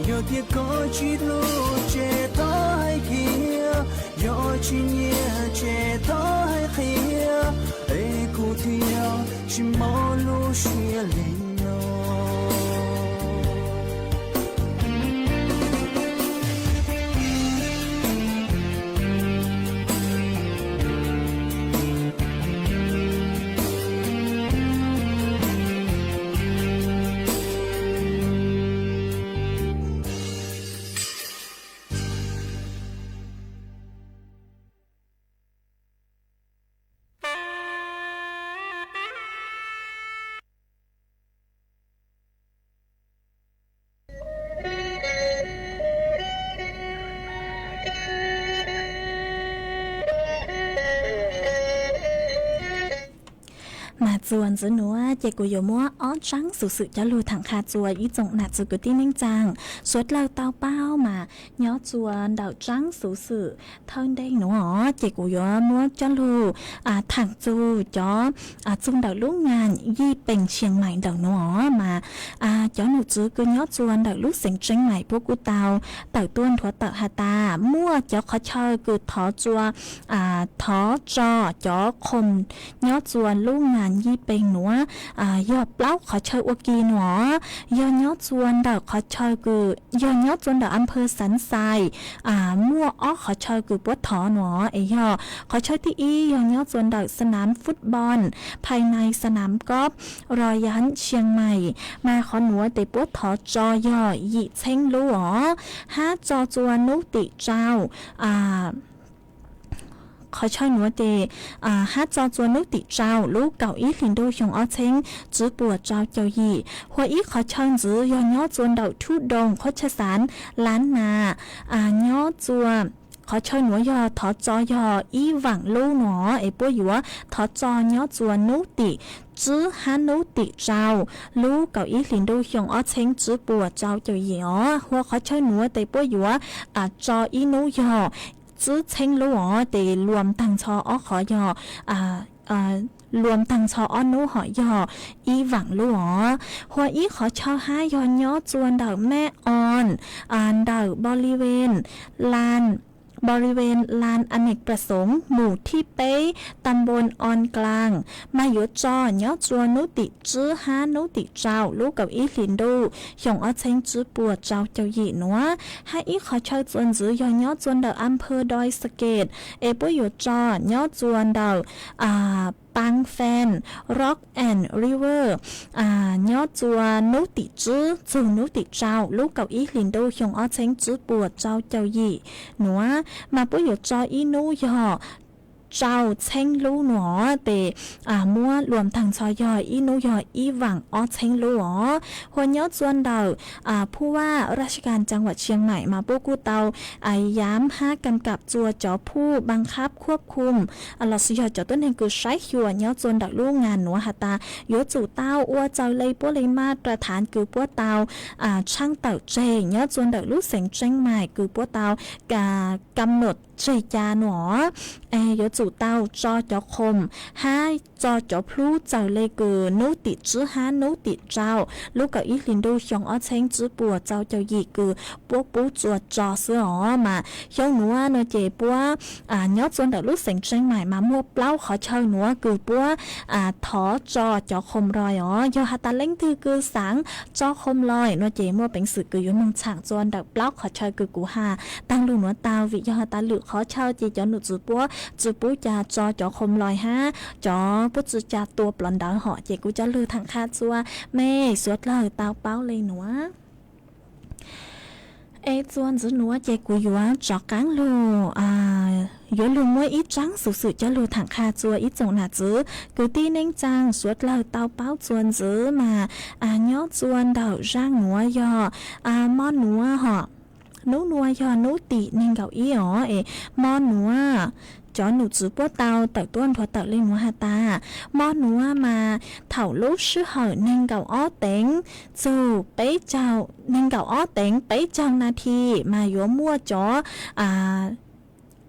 Yog tias koj tsis hlub ces thov hais kiag, yog tsis nyiam ces thov hais qhia, es kuv thiab tsis mob lub siab li no. Mas txuas ntxiv nuav ces kuv yuav muab ob tsaab xuv xwm coj lug thaam qha txuas ib tsoom nam txiv kwv tij neej tsaa suav dlawg tau paub mas nyob txuas ntawm tsaab xuv xwm thawj ntej nuav ces kuv yuav muab coj lug thaam txug cov txug ntawm lub ngaam yij pees Xias Mais ntawm nuav mas cov num txwv kws nyob txuas ntawm lub xeev Tseeb Mais puab kuj tau tawm tuaj nthuav tawm has tas muaj cov qhov chaw kws thov txua thov tso cov khoom nyob txuas lub ngaam yij pees nuav yog plaub qhov chaw ua ke nuav, yog nyob txuas ntawm qhov chaw kws yog nyob txuas ntawm a phawv Xaav Xais muaj ob qhov chaw kws puab thov nuav es yog qhov chaw thib ib yog nyob txuas ntawm sanaam futbol Phais Nais Sanaam Koob Royal Xias Mais mas qhov nuav tes puab thov tso yog yim txheeb lub os, hab tso txuas nub tim rau qhov chaw nuav tes hab tso txuas nub tim rau lub kaum ib hlis ntuj xyoo ob txheeb tswv puas rau caum yim. Hua ib qhov chaw ntxiv yog nyob txuas ntawm Thub Doos Qhuab Tshaj Xaav Laav Nas, nyob txuas qhov chaw nuav yog thov tso yog ib vaam lub nuav es puab yuav thov tso nyob txuas nub tim tswv hab nub tim rau lub kaum ib hlis ntuj xyoo ob txheeb tswv puas rau caum yim os. Hua qhov chaw nuav tes puab yuav tso ib nub yog tswv txheeb lub os, tes luas taag nrho ob qhov yog luas taag nrho ob nub hom yog ib vaam lub os. Hua ib qhov chaw hab yog nyob txuas ntawm Meb Os, ntawm boliven lan, boliven lan Aneek Prasoov mus thib peb, tam npoo Os Klaas, mas yuav tso nyob txuas nub tim tswv hab nub tim rau lub kaum ib hlis ntuj xyoo ob txheeb tswv puas rau caum yim nuav. Hab ib qhov chaw txuas ntxiv yog nyob txuas ntawm a phawv Doi Saket es puab yuav tso nyob txuas ntawm Paab Fenx Rock and River nyob txuas nub tim tswv txug nub tim rau lub kaum ib hlis ntuj xyoo ob txheeb tswv puas rau caum yim nuav, mas puab yuav tso ib nub yog rau txheeb lub nuav tes muab luas taag nrho yog ib nub yog ib vaam ob txheeb lub os. Hua nyob txuas ntawm Phu Vaj Raj Kas Caa Vam Xias Mais mas puab kuj tau yaam hab kam kam txuas cov phuj npaaj khab khuab khum lossis yog cov tuab neeg kws saib xyuas nyob txuas ntawm lub ngaam nuav has tas yuav tsum tau ua raws le puab le maj ras thaav kws puab tau tshaaj tawm tseg nyob txuas ntawm lub xeev Tseeb Mais kws puab tau kam num tseg ca nuav, yuav tsum tau tso cov khoom hab tso cov plhub raws le kws nub tim tswv hab nub tim rau lub kaum ib hlis ntuj xyoo ob txheeb tswv puas rau caum yim kws puab pub txuas tso xwb os. Mas xyoo nuav nuav ces puab nyob txuas ntawm lub xeev Tseeb Mais mas muaj plaub qhov chaw nuav kws puab thov tso cov khoom loj os. Yog has tas leej twg kws xaav tso khoom loj nuav ces muaj peev xwm kws yuav moog txhaam txuas ntawm plaub qhov chaw kws kuv has taag lug nuav tau, vim yog has tas lwm qhov chaw ces cov num txwv puab tsi pub ca tso cov khoom loj hab cov puab tsi ca tua plhov ntawv hom ces kuv coj lug thaam qha txuas mej suav dlawg tau paub le nuav. Es txuas ntxiv nuav ces kuv yuav rov qaab lug, yuav lug muab ib tsaab xuv xwm coj lug thaam qha txuas ib tsoom nam txwv kwv tij neej tsaa suav dlawg tau paub txuas ntxiv mas nyob txuas ntawm zaaj nuav yog mo nuav hom, nub nuav yog nub tim neeg nkaum ib os es mo nuav cov num txwv puab tau tawm tuab nrhuav tawm le nuav has tas mo nuav mas thaum lub sij hawm neeg nkaum ob teev txug peb caug, neeg nkaum ob teev peb caug nas this mas yuav muaj cov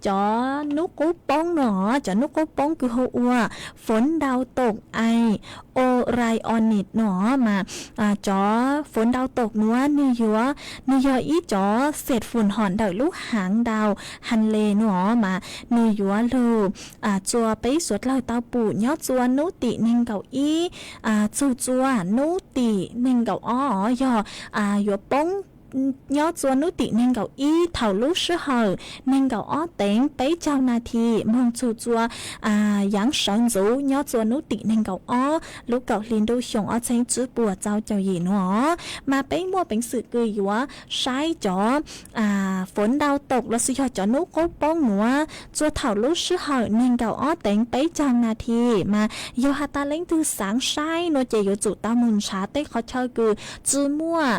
cov hnub qub poob no, cov hnub qub poob kws hu ua phổ đau tột, ai, ôrai o nịt no mas cov phổ đau tột nuav nwg yuav, nwg yog ib cov sệt phùn hom ntawm lub haav đau hanh lê no mas nwg yuav lug txua peb suav dlawg tau pum nyob txua hnub tim neeg nkaum ib txug txua hnub tim neeg nkaum ob, yog yuav poob nyob txua hnub tim neeg nkaum ib thaum lub sij hawm neeg nkaum ob teev peb caug nas this moog txug txua yaav sawv ntxuv nyob txua hnub tim neeg nkaum ob lub kaum hli ntuj xyoo ob txheeb tsib puas rau caum yim no. Mas peb muaj peev xwm kws yuav saib cov phổ đau tột los sis yog cov hnub qub poob nuav txua thaum lub sij hawm neeg nkaum ob teev peb caug nas this mas yog has tas leej twg xaav saib no ces yuav tsum tau moog nrhav tej qhov chaw kws tsi muaj,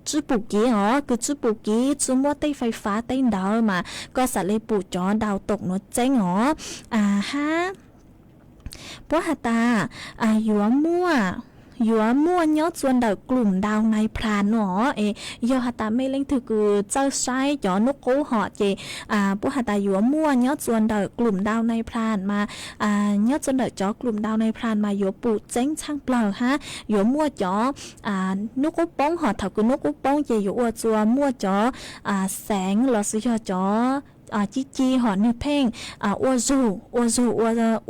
tsi pum kiv os, kws tsi pum kiv tsi muaj tej fais fav tej ntawd mas koj xam le pum cov đau tột nuav tseeb os. Hab puab has tas yuav muaj, yuav muaj nyob txua ntawm klum ntau nai phlan no es yog has tas mej leej twg kws txawj saib cov hnub qub hom ces puab has tas yuav muaj nyob txua ntawm klum ntau nai phlan mas nyob txua ntawm cov klum ntau nai phlan mas yuav pum tseeb tshaaj plawg hab yuav muaj cov hnub qub poob hom thaum kws hnub qub poob ces yuav ua txua muaj cov xeev los sis yog cov ci ci hom nwg pheej ua zug ua zug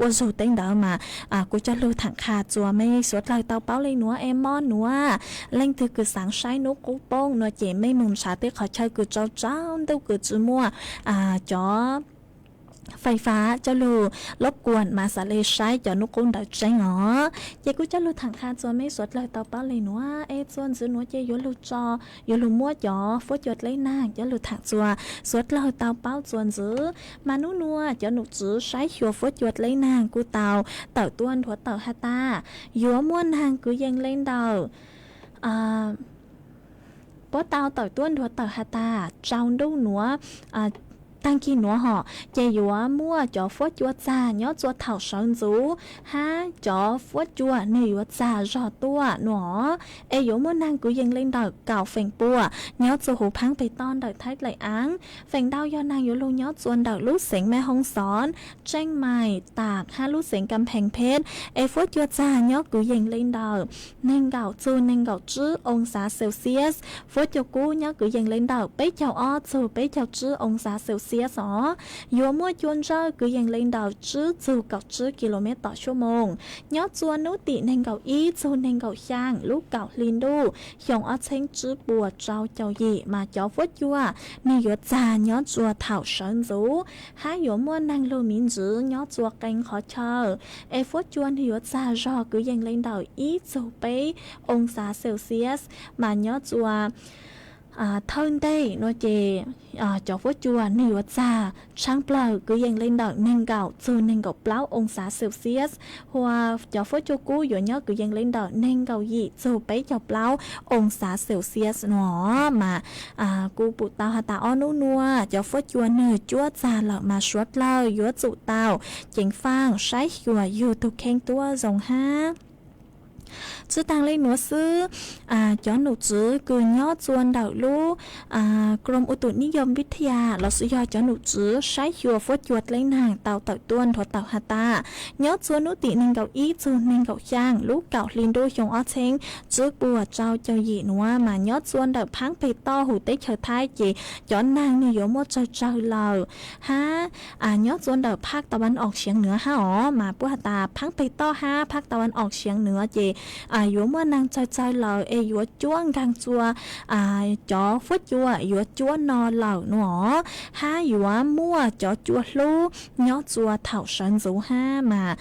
ua zug teb ntawd mas kuv coj lug thaam qha txua mej suav dlawg tau paub le nuav es mo nuav leej twg kws xaav saib hnub qub poob no ces mej moog nrhav tej qhov chaw kws tsaus tsaus ntuj kws tsi muaj cov fais fav coj lug lub kuam mas xam le saib cov hnub qub ntawd tseeb os. Ces kuv coj lug thaam qha txua mej suav dlawg tau paub le nuav es txua ntxiv nuav ces yuav lug tso, yuav lug muab cov fuab cua dleb naag coj lug thaam txua suav dlawg tau paub txua ntxiv. Mas nub nuav cov num tswv saib xyuas fuab cua dleb naag kuj tau tawm tuaj nthuav tawm has tas yuav muaj naag kwv yees le ntawm puab tau tawm tuaj nthuav tawm has tas tsaus ntuj nuav, taag kig nuav hom ces yuav muaj cov fuab cua txag nyob txua thaum sawv ntxuv hab cov fuab cua nwg yuav txag zog tuaj nuav. Es yuav muaj naag kwv yees le ntawm kaum feem pua nyob txua huv phaab peg toj ntawm Thaib Dlaim Aav. Feem ntau yog naag yuav lug nyob txua ntawm lub xeev Mej Hoob Xov, Tseej Mais, Tam hab lub xeev Kam Pheej Pheb. Es fuab cua txag nyob kwv yees le ntawm neeg nkaum txug neeg nkaum tsib oo xav Celsius. Fuab cua kub nyob kwv yees le ntawm peb caug ob txug peb caug tsib oo xav Celsius os. Yuav muaj cua ntsawj kwv yees le ntawm tsib txug kaum tsib ki lo mev tom xuab moos nyob txua nub tim neeg nkaum ib txug neeg nkaum xyaa lub kaum hli ntuj xyoo ob txheeb tsib puas rau caum yim mas cov fuab cua nwg yuav txag nyob txua thaum sawv ntxuv hab yuav muaj naag lug miv ntxwv nyob txua qee qhov chaw. Es fuab cua nwg yuav txag zog kwv yees le ntawm ib txug peb oo xav Celsius mas nyob txua thawj ntej nuav ces cov fuab cua nwg yuav txag tshaab plawg kwv yees le ntawm neeg nkaum txug neeg nkaum plaub oo xav Celsius. Hua cov fuab cua kub yuav nyob kwv yees le ntawm neeg nkaum yim txug peb caug plaub oo xav Celsius nuav mas kuv pum tau has tas ob nub nuav cov fuab cua nwg cuab txag lawm mas suav dlawg yuav tsum tau ceev faaj saib xyuas yug tug kheej tuab zoo hab. Tsi taag le nuav xwb, cov num tswv kws nyob txua ntawm lub Krom Utu Niyom Vithya los sis yog cov num tswv saib xyuas fuab cua dleb naag tau tawm tuaj nthuav tawm has tas nyob txua nub tim neeg nkaum ib txug neeg nkaum xyaa lub kaum hli ntuj xyoo ob txheeb tsib puas rau caum yim nuav mas nyob txua ntawm phaab peg toj huv teb chaws Thaib ces cov naag nwg yuav muaj tsawg tsawg lawm hab nyob txua ntawm phaj tau vas oom siav nuav hab os mas puab has tas phaab peg toj hab phaj tau vas oom siav nuav ces yuav muaj naag tsawg tsawg lawm es yuav cuab nkaag txua cov fuab cua yuav cuab no lawm nuav hab yuav muaj cov cua hlub nyob txua thaum sawv ntxuv hab mas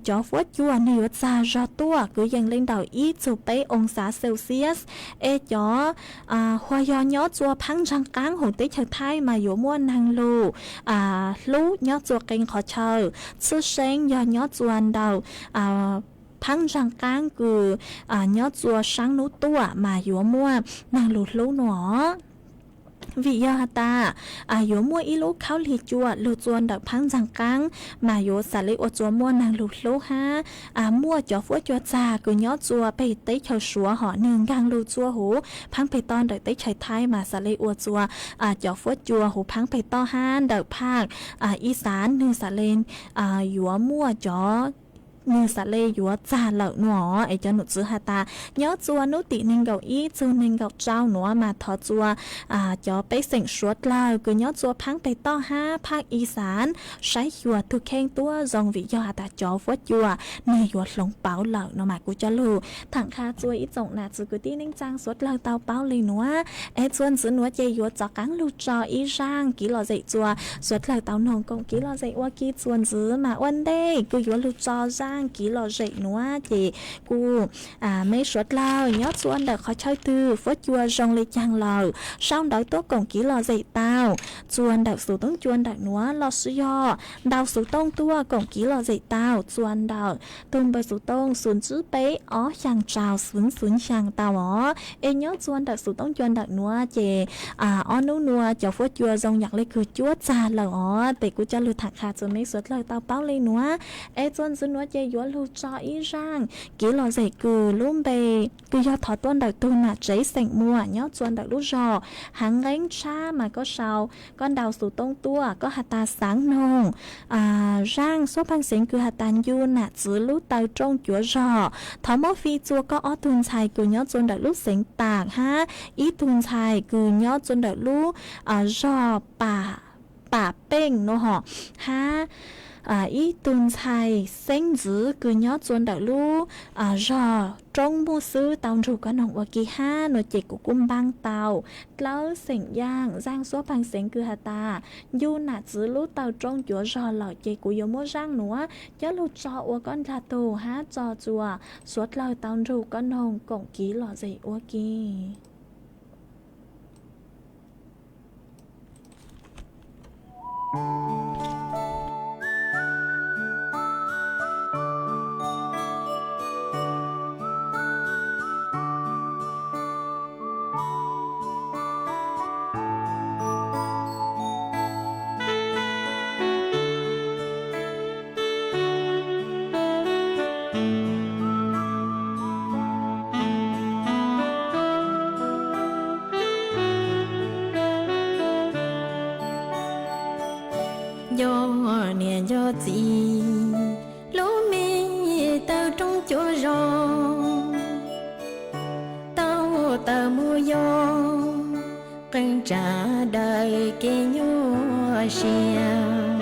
cov fuab cua nwg yuav txag zog tuaj kwv yees le ntawm ib txug peb oo xav Celsius. Es cov hua yog nyob txua phaab ntsaag qaab huv teb chaws Thaib mas yuav muaj naag lug hlub nyob txua qee qhov chaw. Txhwj seeb yog nyob txua ntawm phaab ntsaag qaab kws nyob txua saab nub tuaj mas yuav muaj naag lug hlub nuav. Vim yog has tas yuav muaj ib lub khaub lig cua lug txua ntawm phaab ntxaag qaab, mas yuav xam le ua txua muaj naag lug hlub hab muaj cov fuab cua txag kws nyob txua peg teb chaws Suav hom nwg nkaag lug txua huv phaab peg toj ntawm teb chaws Thaib mas xam le ua txua cov fuab cua huv phaab peg toj hab ntawm phaj Ixav nwg xam le yuav muaj cov nwg xam le yuav txag lawm nuav. Es cov num txwv has tas nyob txua nub tim neeg nkaum ib txug neeg nkaum rau nuav mas thov txua cov pej xeem suav dlawg kws nyob txua phaab peg toj hab phaj Ixav saib xyuas tug kheej tuab zoo vim yog has tas cov fuab cua nwg yuav hloov pauv lawm no mas kuv coj lug thaam qha txua ib tsoom nam txwv kwv tij neej tsaa suav dlawg tau paub le nuav. Es txuas ntxiv nuav ces yuav rov qaab lug tso ib zaaj kiv lom zem txua suav dlawg tau noog koom kiv lom zem ua ke txuas ntxiv mas ua ntej kws yuav lug tso zaaj kiv lom zem nuav ces kuv mej suav dlawg nyob txua ntawm qhov chaw twg fuab cua zoo le caag lawm sau ntawv tuab koom kiv lom zem tau txua ntawm xuv tooj cua ntawm nuav lossis yog ntaus xuv tooj tuaj koom kiv lom zem tau txua ntawm tug npawb xuv tooj xuv tsib peb ob xyaa rau xuv xuv xyaa tau os. Es nyob txua ntawm xuv tooj cua ntawm nuav ces ob nub nuav cov fuab cua zoo yaam le kws cuab txag lawm os. Tes kuv coj lug thaam qha txua mej suav dlawg tau paub le nuav. Es txuas ntxiv nuav ces yuav lug tso ib zaaj kiv lom zem kws lub npe kws yog thov tuaj ntawm tug nam tsev xeem muam nyob txua ntawm lub zog Haav Nqeeb Tshab mas koj sau, koj ntaus xuv tooj tuaj koj has tas xaav noog zaaj xuab paag xeev kws has tas ncu nam txwv lub taw rooj cuav zog. Thov muab fij txua koj ob tug ntxhais kws nyob txua ntawm lub xeev Taam hab ib tug ntxhais kws nyob txua ntawm lub zog Pam Peej no hom hab ib tug ntxhais xeeb ntxwv kws nyob txua ntawm lub zog Roob Muj Xwb tau nrug koj noog ua ke hab no ces kuv kuj npaab tau dlawb xeem yaaj zaaj xuab paag xeev kws has tas ncu nam txwv lub taw rooj cuav zog lawm ces kuv yuav muab zaaj nuav coj lug tso ua koj dlaag tug hab tso txua suav dlawg tau nrug koj noog koom kiv lom zem ua ke. Nco niam nco txiv, lub me taw roob cuav zog, tau taws mus yog qee tsav daws kev nyuaj siab.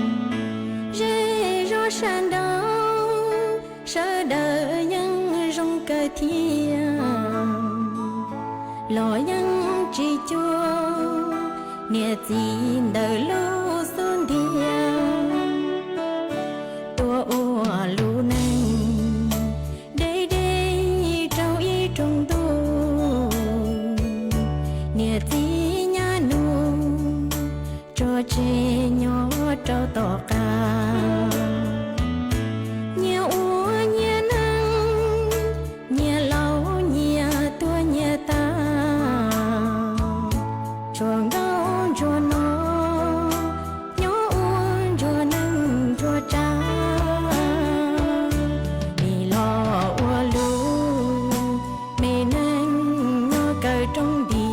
Zej zog sawv daws, sawv daws yeej zoo kawg thiab, los yeej tsis cuag niam txiv ntawm lub xub ntiag. Tuaj ua lub neej deb deb rau ib rooj ntuj, niam txiv nyab nug tso tseg nyob rau tom qab. Nyias ua nyias neej, nyias laus nyias tuag nyias tag. Tsuas nkauj ntsuag no nyob ua ntsuag neej ntsuag tsav, nim los ua lub me neej nyob kaw roob nti,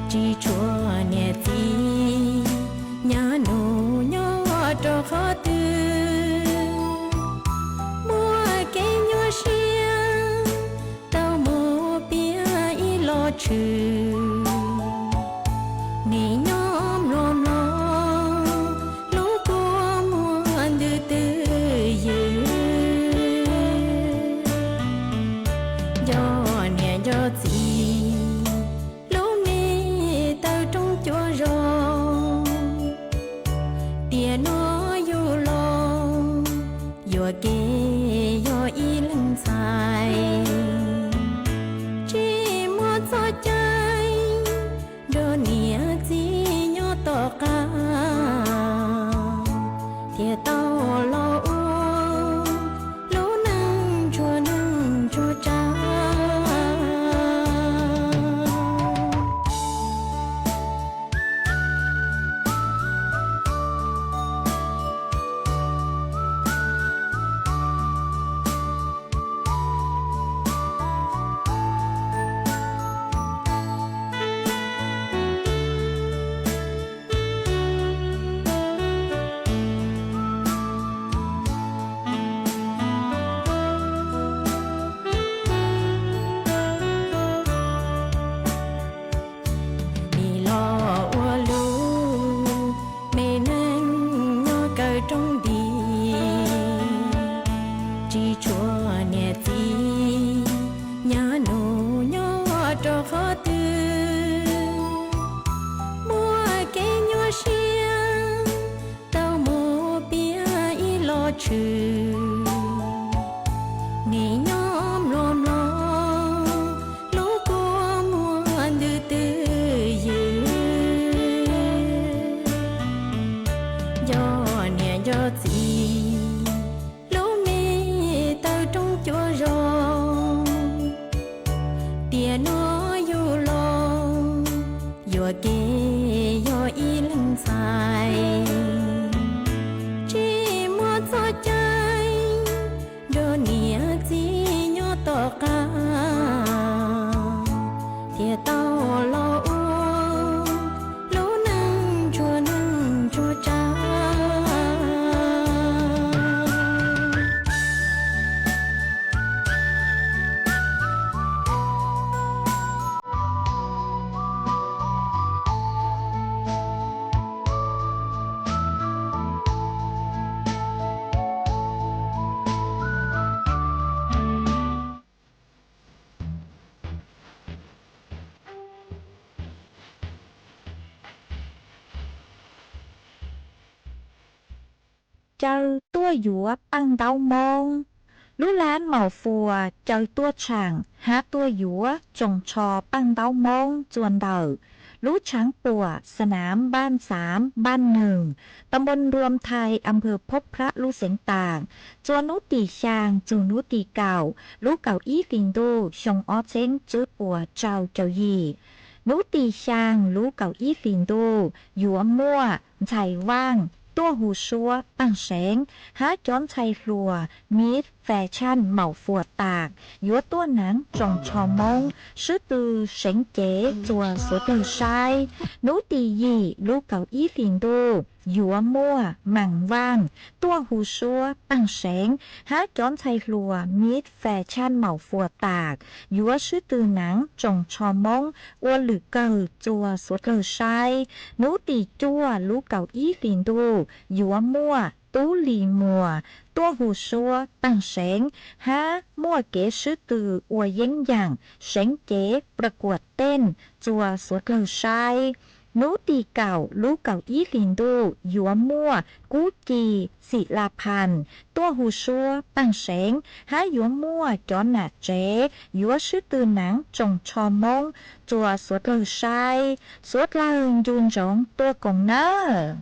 tsis tshuav niam txiv nyab nug nyob rau qhov twg. Muaj kev nyuaj siab tau mus piav ib los tshwm, nim nyob mlom mlom lub kua muag ntws twj ywm. Nco niam nco txiv, lub me taw roob cuav zog, tiam no yug los yuam kev yog ib leeg ntxhais, tsis muaj txoj cai nrog niam txiv nyob tom qab, thiaj tau los ua lub neej ntsuag neej ntsuag tsav. tshwm, nim nyob mluas mluas lub kua muag ntws twj ywm, nco niam nco txiv lub me taw roob cua zog, tiam nuav yug los yuam kev yog ib leeg ntxhais, tsis muaj txoj cai nrog niam txiv nyob tom qab, thiaj tau los ua lub neej ntsuag neej ntsuag tsav. Caw tuaj yuav paj ntaub Moob. Lub lab Maum Fuas caw tuaj tshaam hab tuaj yuav tsoos tsho paj ntaub Moob txua ntawm lub tshaav puam Sanaam Npaj Xaav Npaj Nwg, ta npoo Nruam Thais, am phawv Phob Phrab lub xeev Taas, txua nub tim xyaa txug nub tim kaum lub kaum ib hlis ntuj xyoo ob txheeb tswb puas rau caum yim. Nub tim xyaa lub kaum ib hlis ntuj yuav muaj ntxhais vaaj tuaj hu suab paaj seev hab cov ntxhais hluas Miss Fashion Maum Fuas taam yuav tuaj naav tsoos tsho Moob swb tw seev cev txua suav dlawg saib. Nub tim yim lub kaum ib hlis ntuj yuav muaj maam vaaj tuaj hu suab paaj seev hab cov ntxhais hluas Miss Fashion Maum Fuas taam yuav swb tw naav tsoos tsho Moob ua lwm kawg txua suav dlawg saib. Nub tim cuaj lub kaum ib hlis ntuj yuav muaj Tub Lis Muas tuaj hu suab paaj seev hab muaj kev swb tw ua yeeb yaam seev cev pra kuam teej txua suav dlawg saib. Nub tim kaum lub kaum ib hlis ntuj yuav muaj Kub Ci Xim La Phas tuaj hu suab paaj seev hab yuav muaj cov nam tsev yuav swb tw naav tsoos tsho Moob txua suav dlawg saib. Suav dlawg ncu ntsoov tuaj koom nawb.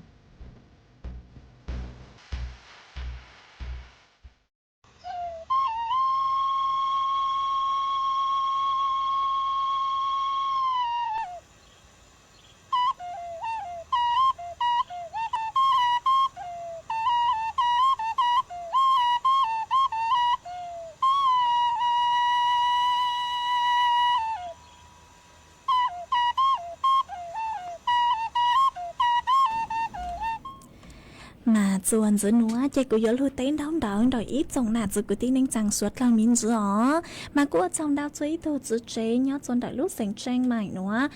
Mas txuas ntxiv nuav ces kuv yuav lug teb ntaub ntawv nrog ib tsoom nam txiv kwv tij neej tsaa suav dlawg miv ntxiv os. Mas kuj ua tsaug ntau txua ib tug txiv tsev nyob txua ntawm lub xeev Tseej Maim nuav,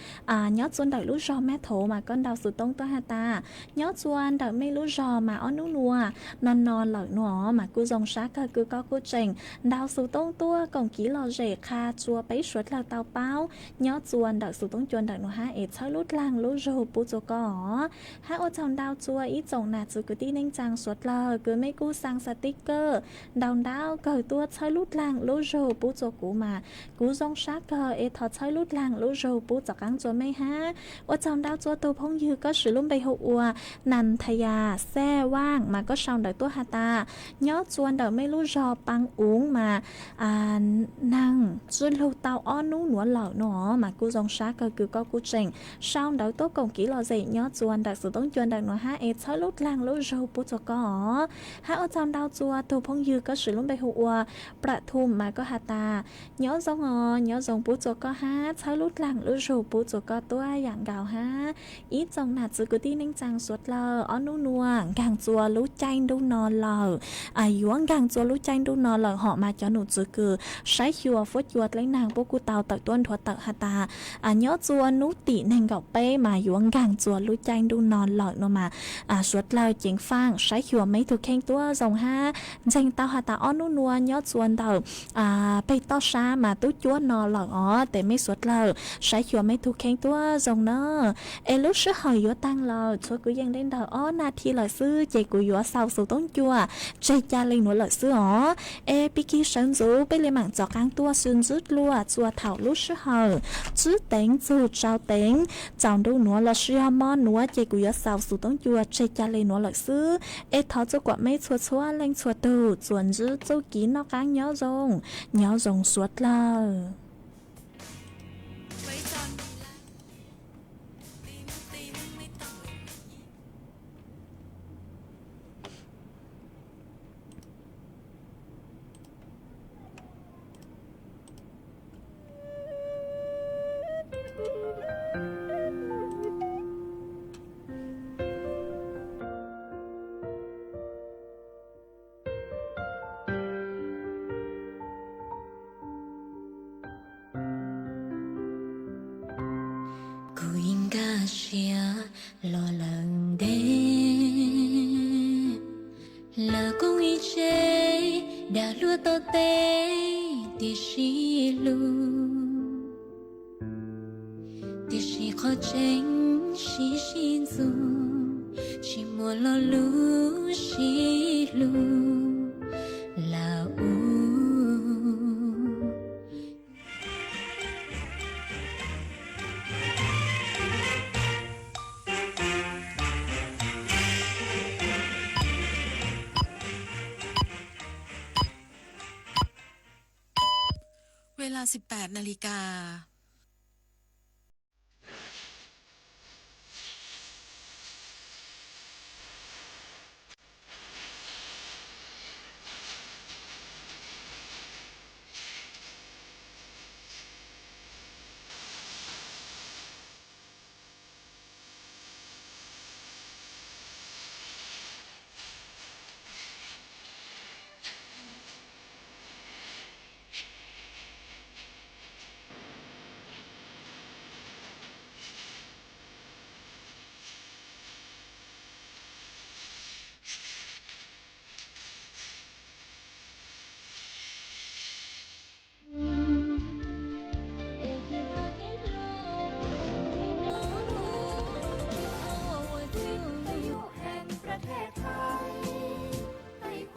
nyob txua ntawm lub zog Mab Thauv mas koj ntaus xov tooj tuaj has tas nyob txua ntawm mej lub zog mas ob nub nuav no no lawm nuav mas kuj zoo sab kawg kws koj kuj tseem ntaus xov tooj tuaj koom kev lom zem qha txua peb suav dlawg tau paub nyob txua ntawm xov tooj cua ntawm nuav hab es txhawb lub dlaag lub zug pub txua koj os. Hab ua tsaug ntau txua ib tsoom nam txiv kwv tij neej tsaa suav dlawg kws mej kuj xaa xav tib kawm ntau ntau kawg tuaj txhawb lub dlaag lub zug pub txua kuv mas kuv zoo sab kawg es thov txhawb lub dlaag lub zug pub txom qaab txua mej hab. Ua tsaug ntau txua tug phooj ywg koj siv lub npe hu ua Nas Thas Yas Xaj Vaaj mas koj sau ntawv tuaj has tas nyob txua ntawm mej lub zog Paab Uv mas neeg tsi lug tau ob nub nuav lawm no mas kuj zoo sab kawg kws koj kuj tseem sau ntawv tuaj koom kev lom zem nyob txua ntawm xov tooj cua ntawm nuav hab es txhawb lub dlaag lub zug pub txua koj os. Hab ua tsaug ntau txua tug phooj ywg koj siv lub npe hu ua Plam Thum mas koj has tas nyob zoo os, nyob zoo pub txua koj hab txhawb lub dlaag lub zug pub txua koj tuaj yaam nkaus hab. Ib tsoom nam txiv kwv tij neej tsaa suav dlawg ob nub nuav nkaag txua lub caij ntuj no lawm, yuav nkaag txua lub caij ntuj no lawm hom mas cov num txwv kws saib xyuas fuab cua dleb naag puab kuj tau tawm tuab nthuav tawm has tas nyob txua nub tim neeg nkaum peb mas yuav nkaag txua lub caij ntuj no lawm no mas suav dlawg ceev faam Saib xyuas meb tug kheej tuab zoo hab ntseeg tau has tas ob nub nua nyob txua ntawm peg toj sab mas tub cuab no lawm os, tes meb suav dlawg saib xyuas meb tug kheej tuab zoo na. Es lub sij hawm yuav taag lawm, txhua kuv yeej le ntawm ob nas thi lawm xwb ces kuv yuav xaus xuv toob cua tseg ca le nuav lawm xwb os. Es pig kig sawv ntxuv peb le maam txaus qaab tuaj xwb ntsib dlua txua thaum lub sij hawm tsib teev txug rau teev tsaus ntuj nuav lossis yog mo nuav ces kuv yuav xaus xuv toob cua tseg ca le nuav lawm xwb. Es thov txua kuam meb txhua txhua leej txhua tug txuas ntsib txuj kev noj qaab nyob zoo, nyob zoo suav dlawg. Kuv ib nkag siab los lawm ntej, lawv koom ib tse dag luaj tau teb tiam sib hlub, tiam sis qhov tseeb sib sib ntxuv tsis muaj lo lus sib hlub lawm ub. Ua ib las siv peb nas li kas